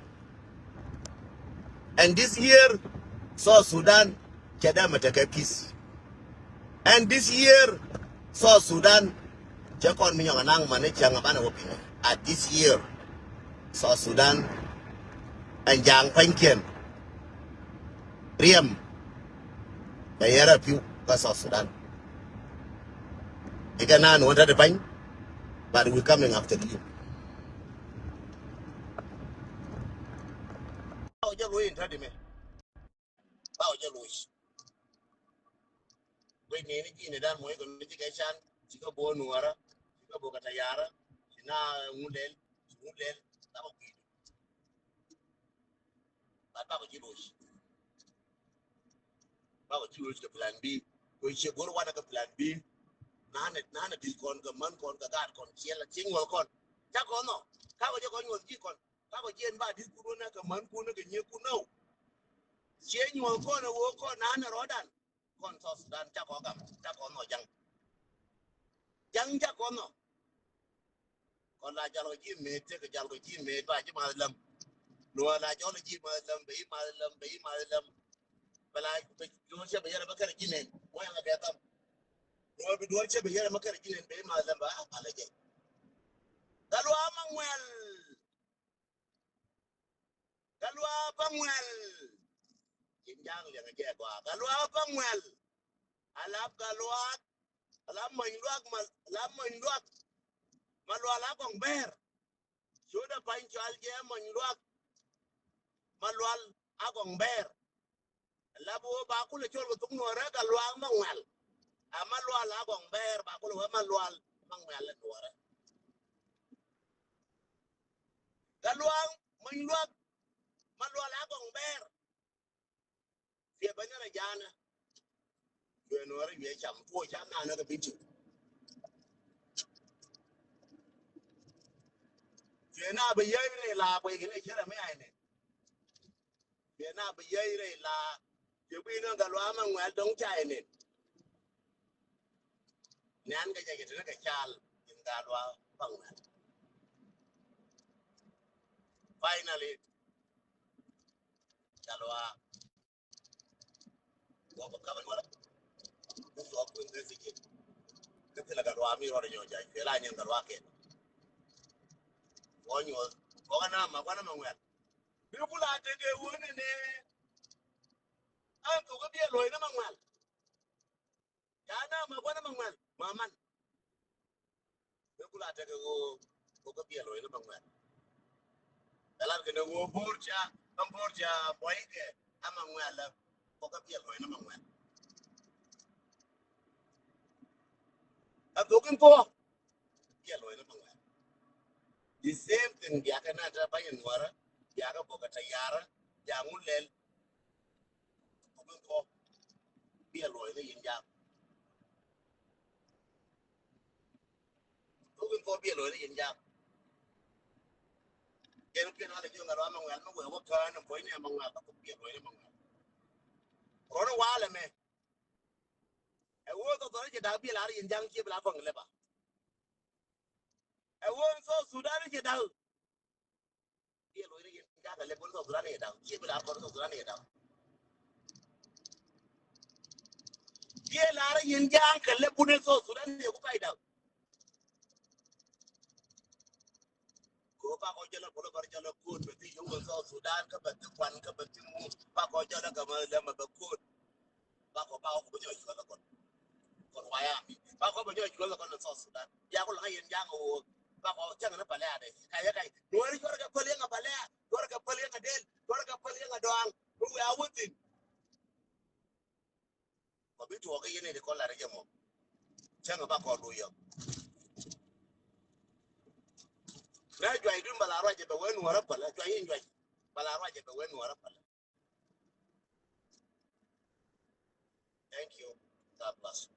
And this year South Sudan cɛ dee mɛ tekɛ peace. And this year South Sudan cɛ kɔn mi nyɔŋ anaŋ mani cɛŋ a banɛ wä piŋ. At this year South Sudan ɛn ja̱a̱ŋ pa̱nykiɛn riɛm bɛ yɛrɛ pi̱w kä South Sudan. Ikɛ naan wä täti pa̱ny. But we coming after you. Ba wä jɛ lo̱c in täti mɛ. Ba wä jɛ lo̱c. Wec ni ni ji̱ ni dan moc kɛ ni ji̱ kɛ can ci kɛ bo̱o̱ nuɔ̱ɔ̱rä ci kɛ bo̱o̱ kɛ tayarä ci Na ŋu lɛl, ŋu lɛl, la bä kui̱du. But bakɔ ji̱ roc. Bakɔ ji̱ roc kɛ plan B. Kɛ ciɛ go̱r wanɛ kɛ plan B. Nanɛ, nanɛ di̱t kɔn kɛ män kɔn kɛ gaat kɔn ciɛ la ciɛ nyuɔth kɔn. Ca kɔn nɔ. Kakɔ jɛ kɔn nyuɔth ji̱ kɔn. Kakɔ jiɛn ba di̱t kun wänɛ kɛ män kun kɛ nyiɛ kun nɔ. Ciɛ nyuɔth kɔn ɛ wee kɔn nanɛ rɔɔdan. Kɔn South Sudan ca kɔn gam, ca kɔn nɔ ja̱ŋ. Ja̱ŋ ca kɔn nɔ. Kɔn la jal kɔ ji̱ mëë, tek jal kɔ ji̱ mëë, ba ji̱ math läm. Luɔ la jɔl ji̱ math läm, bɛ ji̱ math läm, bɛ ji̱ math läm. Bɛ la bɛ duɔ̱ɔ̱r cɛ bɛ yɛrɛ bä kɛrɛ ji̱ nɛn. Wä yaŋ a bɛ gam. Luɔ bi duɔ̱ɔ̱r cɛ bɛ yɛrɛ bä kɛrɛ ji̱ nɛn, bɛ ji̱ math läm, bɛ a palɛ jɛ. Gatluak Maŋuɛl. Gatluak Maŋuɛl. Ji̱n ja̱a̱ŋ liɛŋɛ jɛ gɔaa. Gatluak Maŋuɛl. Alap Gatluak. Alap Mɔny Luak ma, alap Mɔny Luak. Malual Agɔŋ Bɛɛr. Codɛ pa̱ny cɔal jɛ Mɔny Luak. Malual Agɔŋ Bɛɛr. Alap wä ba kulɛ cɔl kɛ thuk Nuɔrɛ Gatluak Maŋuɛl. A Malual Agɔŋ Bɛɛr ba kulɛ wä Malual Maŋuɛl ɛ Nuɔrɛ. Gatluak Mɔny Luak. Malual Agɔŋ Bɛɛr. Thiɛ bä nyan a janä. Cuɛ Nuɔrɛ cuɛ cam tuɔ cam nanä kɛ bi̱tiw. Cuɛ na bɛ yäc rɛy la kuɛ kɛ lɛ cärɛ mi ay nɛ. Cuɛ na bɛ yäc rɛy la. Cuɛ bi nä Gatluak Maŋuɛl dɔ̱ŋ ca ay nɛ. Nɛn kɛ jɛ kɛ tɛnɛ kɛ cal in Gatluak Maŋuɛl. Finally, Gatluak. Wä bä kap in wala. Wä bä kuin dee thikin. Kä thilɛ Gatluak mi rɔɔdɛ nyɔk ja̱ cuɛ la nyin Gatluak kɛ. Wä nyuɔth wä kä na ma kuan ma ŋuɛl. Bi kula tekɛ wä ni ni. An thok kä biɛ luɔy ni ma ŋuɛl. Ya na ma kuan ma ŋuɛl ma man. Bi kula tekɛ wä wä kä biɛ luɔy ni ma ŋuɛl. Ɛ lat kɛn ɛ ɣöö bo̱o̱r ca, kä bo̱o̱r ca buɔy kɛ ama ŋuɛl ɛ kɔ kä biɛ luɔy ni ma ŋuɛl. Ɛ dhok in thuɔ̱k biɛ luɔy ni ma ŋuɛl. The same thing biakɛ na te bany in Nuɔrä, biakɛ bokɛ tayarä, bia ŋu lɛl. Dhok in thuɔ̱k biɛ luɔy ni yin jaak. Thuk in kɔ biɛ luɔ̱c ni yin jam. Jɛn piɛn wal jiök ŋa̱t wa ma ŋuɛl mi wee wä kään in puɔ̱ny ni ma ŋuɛl, thuk biɛ luɔ̱c ni ma ŋuɛl. Rɔn walɛ mɛ. Ɛ wee thok thok ni jɛ da̱k biɛ lar yin jam kiɛ bi la kɔn kɛ lɛ ba. Ɛ wee thok Sudan ni jɛ da̱k. Biɛ luɔ̱c ni yin ja̱a̱ŋ kɛ lɛp wun South Sudan ni da̱ŋ. Ciɛ bi lar kɔn South Sudan ni da̱ŋ. Biɛ lar yin ja̱a̱ŋ kɛ lɛp wun South Sudan ni ku pay da̱ŋ. Ko ba kɔ jɛlɛ bolo bar jɛlɛ kun bɛ ti yowɛ South Sudan kä bɛ ti kwan kä bɛ ti mu. Ba kɔ jɛlɛ kɛ ma lɛmɛ bɛ kun. Bakɔ, bakɔ bɛ nyɔk cuɔl kɔn. Kɔn wayami. Bakɔ bɛ nyɔk cuɔl kɔn ni South Sudan. Bia kɔ la yin ja̱a̱ŋ woo. Bakɔ cäŋ ni Pale a dee. Kayɛ kay. Nuɔri cuɔr kɛ päl yɛŋ a Pale a. Cuɔr kɛ päl yɛŋ a Dɛl. Cuɔr kɛ päl yɛŋ a Dɔaŋ. Bi wee a wuthin. Kɔ bi tuɔɔk kɛ yɛn ni kɔn la rɛ jɛ mɔ. Cäŋ bakɔ du yɔ. Nɛ juay dun bala ruacɛ bɛ wee Nuɔrä päl. Juay in juay. Bala ruacɛ bɛ wee Nuɔrä päl. Thank you. God bless.